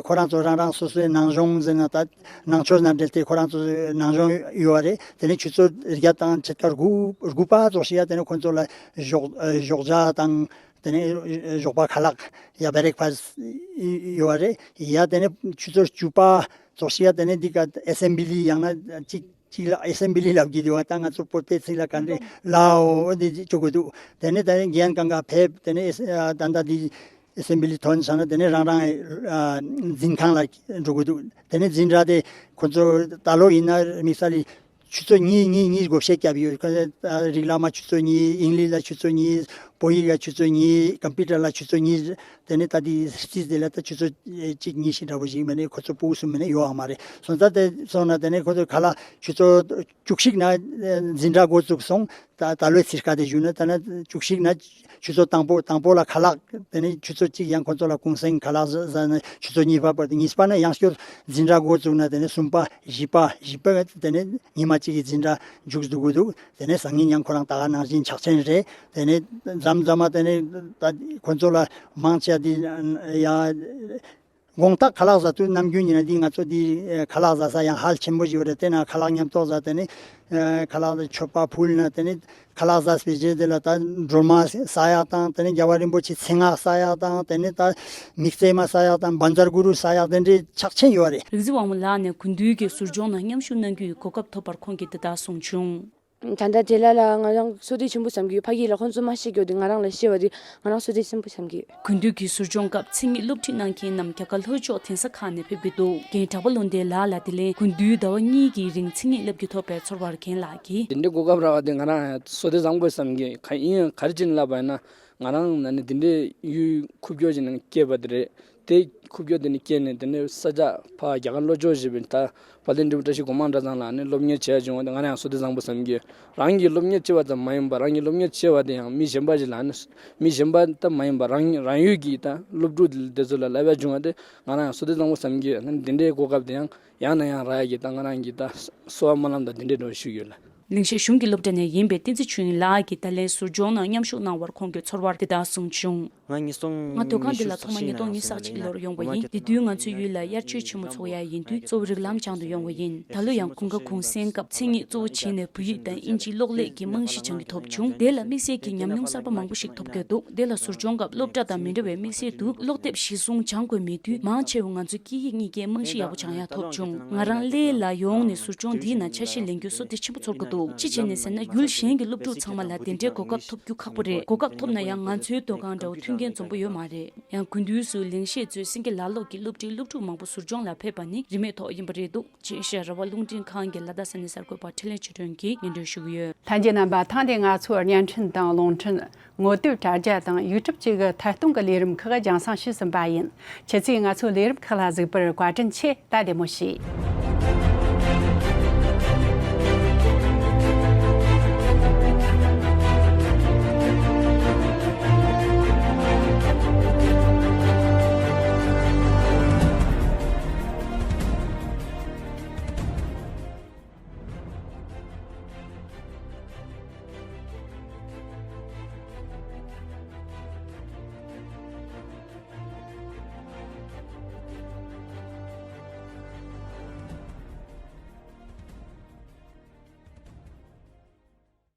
ཁོ་རང་ཚོ་རང་རང་སོ་སོའི་ནང་སྦྱོང་ཟེར་ན་ད་ནང་ཆོས་ནང་འབྲེལ་ཏེ་ཁོ་རང་ཚོ་ནང་སྦྱོང་ཡོད་པ་རེད། དེ་ནས་ཆུ་ཚོད་བརྒྱད་དང་ཕྱེད་ཀ་དགུ་དགུ་པ་ཙོག་ཞིག་ཡ། དེ་ནས་ཁོ་ཚོ་ལ་ཞོགས་ཞོགས་ཇ་དང་། དེ་ནས་ཞོགས་པ་ཁ་ལག་ཡ་བེ་རེག་ཕ་སི་ཡོད་པ་རེད་ཡ། དེ་ནས་ཆུ་ཚོད་བཅུ་པ་ཙོག་ཞིག་ཡ། དེ་ནས་འདི་ག་ཨེ་སེམ་བི་ལི་ཡང་ན་ཅིག་ཅིག་ལ་ཨེ་སེམ་བི་ལི་ལབ་ཀྱི་འདུག་བ། ད་ང་ཚོ་བོད་པའི་ཚིག་ལ་ག་འདྲ་ལའོ་འདི་བཅུག་དགོས་འདུག་དེ་ནས་ད་རྒན་གང་ག་ཕེབས། དེ་ནས་ཨེ་སེ་ད་ལྟ་འདི་ཨེ་སེམ་བི་ལི་ཐོན་ཚར་ན་དེ་ནས་རང་རང་འཛིན་ཁང་ལ་འགྲོ་དགོས་འདུག་དེ་ནས་འཛིན་གྲྭ་དེ་ཁོ་ཚོ་ད་ལོ་ཡིན་ན་དམིགས་བསལ་ཆུ་ཚོད་གཉིས་གཉིས་གཉིས་བགོ་བཤའ་བརྒྱབ་ཡོད། ཁོ་ཚོ་རིགས་ལམ་ཆུ་ཚོད་གཉིས། ཨིང་ལིཤ་ལ་ཆུ་ཚོད་གཉིས། བོད་ཡིག་ལ་ཆུ་ཚོད་གཉིས། ཀམ་པུ་ཊར་ལ་ཆུ་ཚོད་གཉིས། དེ་ནས་ད་ལྟའི་རྩིས་དེ་ལ་ད་ཆུ་ཚོད་གཅིག་གཉིས་ཤིག་འདྲ་པོ་ཞིག་མེད་ནས་ཁོ་ཚོ་ཕྲུ་གུ་གསུམ་མེད་ནས་ཡོད་ཨ་མ་རེད། སོང་ཙང་དེ་སོང་ན་དེ་ནས་ཁོ་ཚོ་ཁ་ལག་ཆུ་ཚོད་བཅུ་གཅིག་ན་འཛིན་གྲྭ་འགོ་བཙུགས་སོང་། ད་ད་ལོའི་ཚིར་ཁ་དེ་ཞུ་ན་ད་ན་བཅུ་གཅིག་ན་ཆུ་ཚོད་དང་པོ་དང་པོ་ལ་ཁ་ལག་དེ་ནས་ཆུ་ཚོད་གཅིག་ཡང་ཁོ་ཚོ་ལ་གུང་སེང་ཁ་ལག་ཟ་ཟ་ནས་ཆུ་ཚོད་གཉིས་པ་བར་དུ། གཉིས་པ་ན་ཡང་སྐྱོར་འཛིན་གྲྭ་འགོ་བཙུགས་ན་དེ་ནས་གསུམ་པ་བཞི་པ་བཞི་པ་དེ་ནས་ཉི་མ་གཅིག་གི་འཛིན་གྲྭ་མཇུག་བསྡུ་དགོས་འདུག་དེ་ནས་སང་ཉིན་ཡང་ཁོ་རང་ད་ག་ནང་བཞིན་ཕྱག་ཆེན་རེད། དེ་ནས་མཚམས་མཚམས་མ་དེ་ནས་ད་ཁོ་ཚོ་ལ་མང་ཆེ་བ་དེ་ཡ་དགོང་དག་ཁ་ལག་ཟ་དུས་ནམ་རྒྱུན་ཡིན་ན་འདི་ང་ཚོ་འདི་ཁ་ལག་ཟ་ས་ཡང་ཧལ་ཆེན་པོ་ཞིག་ཡོད་རེད། དེ་ན་ཁ་ལག་མཉམ་གཏོགས་ཟ། དེ་ནས་ཁ་ལག་མཆོད་པ་ཕུལ་ན་དེ་ནས་ཁ་ལག་ཟ་བའི་རྗེས་དེ་ལ་ད་སྒྲོལ་མ་ཟ་ཡག་དང་། དེ་ནས་རྒྱལ་བ་རིན་པོ་ཆེ་མཚན་སྔགས་ཟ་ཡག་དང་། དེ་ནས་ད་མིག་རྩེ་མ་ཟ་ཡག་དང་། བཛྲ་གུ་རུ་ཟ་ཡག་དེ་འདྲའི་ཕྱག་ཆེན་ཡོད་རེད། རིག་འཛིན་དབང་མོ་ལགས་ནས་དགུན་དུས་ཀྱི་ཟུར་སྦྱོང་ནང་མཉམ་ཞུགས་གནང་རྒྱུའི་གོ་སྐབས་ཐོབ་པར་ཁོང་གིས་འདི་ལྟར་གསུངས་བྱུང་། ད་ལྟ་དེ་ལ་ལ་ང་རང་བསོད་བདེ་ཆེན་པོ་བསམ་གྱི་ཡོད། ཕ་གི་ལ་ཁོང་ཚོ་མ་ཤེས་རྒྱུ་དེ་ང་རང་ལ་ཤེས་པ་དེ་ང་རང་བསོད་བདེ་ཆེན་པོ་བསམ་གྱི་ཡོད། དགུན་དུས་ཀྱི་ཟུར་སྦྱོང་སྐབས་མཚན་ཉིད་སློབ་ཁྲིད་གནང་མཁན་རྣམས་རྒྱ་གར་ལྷོ་ཕྱོགས་གདན་ས་ཁག་ནས་ཕེབས་ཀྱི་འདུག་རྒན་གྲགས་པ་བློ་ལྡན་ལགས་ལ་དེ་ལན་དགུན་དུས་ཟླ་བ་གཉིས་ཀྱི་རིང་མཚན་ཉིད་བསླབ་རྒྱུ་ཐོབ་པའི་ཚོར་བ་རྒན་ལགས་ཀྱིས། དེ་འདྲའི་གོ་སྐབས་རག་པ་དེ་ང་རང་ཡང་བསོད་བདེ་བཟང་པོ་བསམ་གྱི་ཡོད། ག་ཡིན་ག་རེ་བྱས་ནས་ལབ་པ་ཡིན་ན། ང་རང་ན་ནི་འདི་འདྲའི་ཡུལ་ཁུག་ཀྱོག་ཅིག་ནང་སྐྱེས་པ་དེ་རེད། དེ་ཁུག་ཀྱོག་དེ་ནས་སྐྱེས་ནས་དེ་ནས་ས་ཆ་ཕ་རྒྱ་གར་ལྷོ་ཕྱོགས་བཞུགས་པའི་ད་དཔལ་ལྡན་འབྲས་བུ་བཀྲ་ཤིས་སྒོ་མང་གྲྭ་ཚང་ལ་ནི་སློབ་གཉེར་བྱས་བྱུང་བ་དེ་ང་རང་ཡང་བསོད་བདེ་བཟང་པོ་བསམ་གྱི་ཡོད། རང་གིས་སློབ་གཉེར་བྱས་པ་ཙམ་མ་ཡིན་པར་རང་གིས་སློབ་གཉེར་བྱས་པ་དེ་ཡང་མི་གཞན་པ་ཞིག་ལ་ནི་མི་གཞན་པ་ད་མ་ཡིན་པར་རང་རང་ཡུལ་གྱི་ད་སློབ་ཕྲུག་དེ་ཚོ་ལ་བསླབ་ཡག་བྱུང་བ་དེ་ང་རང་ཡང་བསོད་བདེ་བཟང་པོ་བསམ་གྱི་ཡོད། ནི་འདི་འདྲའི་གོ་སྐབས་དེ་ཡང་ཡང་ནས་ཡང་རག་ཡག་གི་ད་ང་རང་གི་ད་གསོལ་བ་སྨོན་ལམ་དང་འདི་འདྲའི་འགྲོ་ཞུ་གི་ཡོད་ལ། ལེགས་བཤད་གཞུང་གི་སློབ་གྲྭ་ནས་ཡིན་པའི་བསྟན་འཛིན་ཆོས་དབྱིངས་ལགས་ཀྱིས་ད་ལན་ཟུར་སྦྱོང་ནང་མཉམ་ཞུགས་གནང་བར་ཁོང་གིས་ཚོར་བ་འདི་ལྟར་གསུངས་བྱུང་། ང་ཉིས་སྟོང་ང་དུ་ཁང་འདི་ལ་ཐོག་མ་ཉིས་སྟོང་ཉི་ཤུ་རྩ་གཅིག་ལོར་ཡོང་བ་ཡིན། དེ་དུས་ང་ཚོའི་ཡུལ་ལ་དབྱར་ཆོས་ཆེན་མོ་ཚོགས་ཡ་ཡིན་དུས་གཙོ་བོ་རིགས་ལམ་སྦྱང་དུ་ཡོང་བ་ཡིན། ད་ལོ་ཡང་དགུན་ཁ་གུང་སེང་སྐབས་མཚན་ཉིད་གཙོ་བོ་བྱས་ནས་བོད་ཡིག་དང་དབྱིན་ཇིའི་གློག་ཀླད་ཀྱི་རྨང་གཞི་སྦྱང་རྒྱུ་ཐོབ་བྱུང་། དེ་ལ་དམིགས་བསལ་གྱི་ཉམས་མྱོང་གསར་པ་མང་པོ་ཞིག་ཐོབ་དགོས་འདུག་དེ་ལ་ཟུར་སྦྱོང་སྐབས་སློབ་གྲྭ་དང་མི་འདྲ་བའི་དམིགས་བསལ་དུ་ཀློག་དེབ་གཞི་བཟུང་སྦྱང་དགོས་མེད་དུས་མང་ཆེ་བ་ང་ཚོའི་སྐད་ཡིག་གཉིས་ཀའི་རྨང་གཞི་ཡག་པོ་སྦྱང་ཡ་ཐོབ་བྱུང་། ང་རང་གླེ་ལ་ཡོང་ནས་ཟུར་སྦྱོང་འདིའི་ནང་ཆ་ཤས་ལེན་རྒྱུ་བསོད་བདེ་ཆེན་པོ་ཚོར་གྱི་འདུག་ཅི་བྱས་ནས་ཟེར་ན་ཡུལ་གཞན་གྱི་སློབ་ཕྲུག་ཚང་མ་ལ་དེ་འདྲའི་གོ་སྐབས་ཐོབ་རྒྱུ་ཁག་པོ་རེད། གོ་སྐབས་ཐོབ་ན་ཡང་ང་ཚོའི་མདོ་ཁང་འདྲ་བོ་མཐུན་རྐྱེན་འཛོམས་པོ་ཡོད་མ་རེད། ཡང་དགུན་དུས་སུ་ལེགས་བཤད་གཙོས་སེང་གེ་ལ་ལོག་གི་སློབ་གྲྭའི་སློབ་ཕྲུག་མང་པོ་ཟུར་སྦྱོང་ལ་ཕེབས་པ་ནི་རིན་མེད་ཐོག་ཡིན་པ་རེད་འདུག་ཅེས་ཤར་ར་བ་རླུང་འཕྲིན་ཁང་གི་ལ་དྭགས་ས་གནས་གསར་འགོད་པ་འཕྲིན་ལས་ཆོས་སྒྲོན་གྱིས་སྙན་སྒྲོན་ཞུ་གི་ཡོད། ལྷན་རྒྱས་རྣམ་པ། ཐེངས་འདིའི་ང་ཚོའི་བརྙན་འཕྲིན་དང་རླུང་འཕྲིན། ངོ་དེབ་དྲ་རྒྱ་དང་ཡུ་ཊུབ་བཅས་ཀྱི་ཐད་གཏོང་གི་ལས་རིམ་ཁག་རྒྱང་སྲིང་ཞུས་ཟིན་པ་ཡིན། ཁྱེད་ཚོས་ང་ཚོའི་ལས་རིམ་ཁག་ལ་གཟིགས་པར་བཀའ་དྲིན་ཆེ། ད་བདེ་མོ་བྱོས།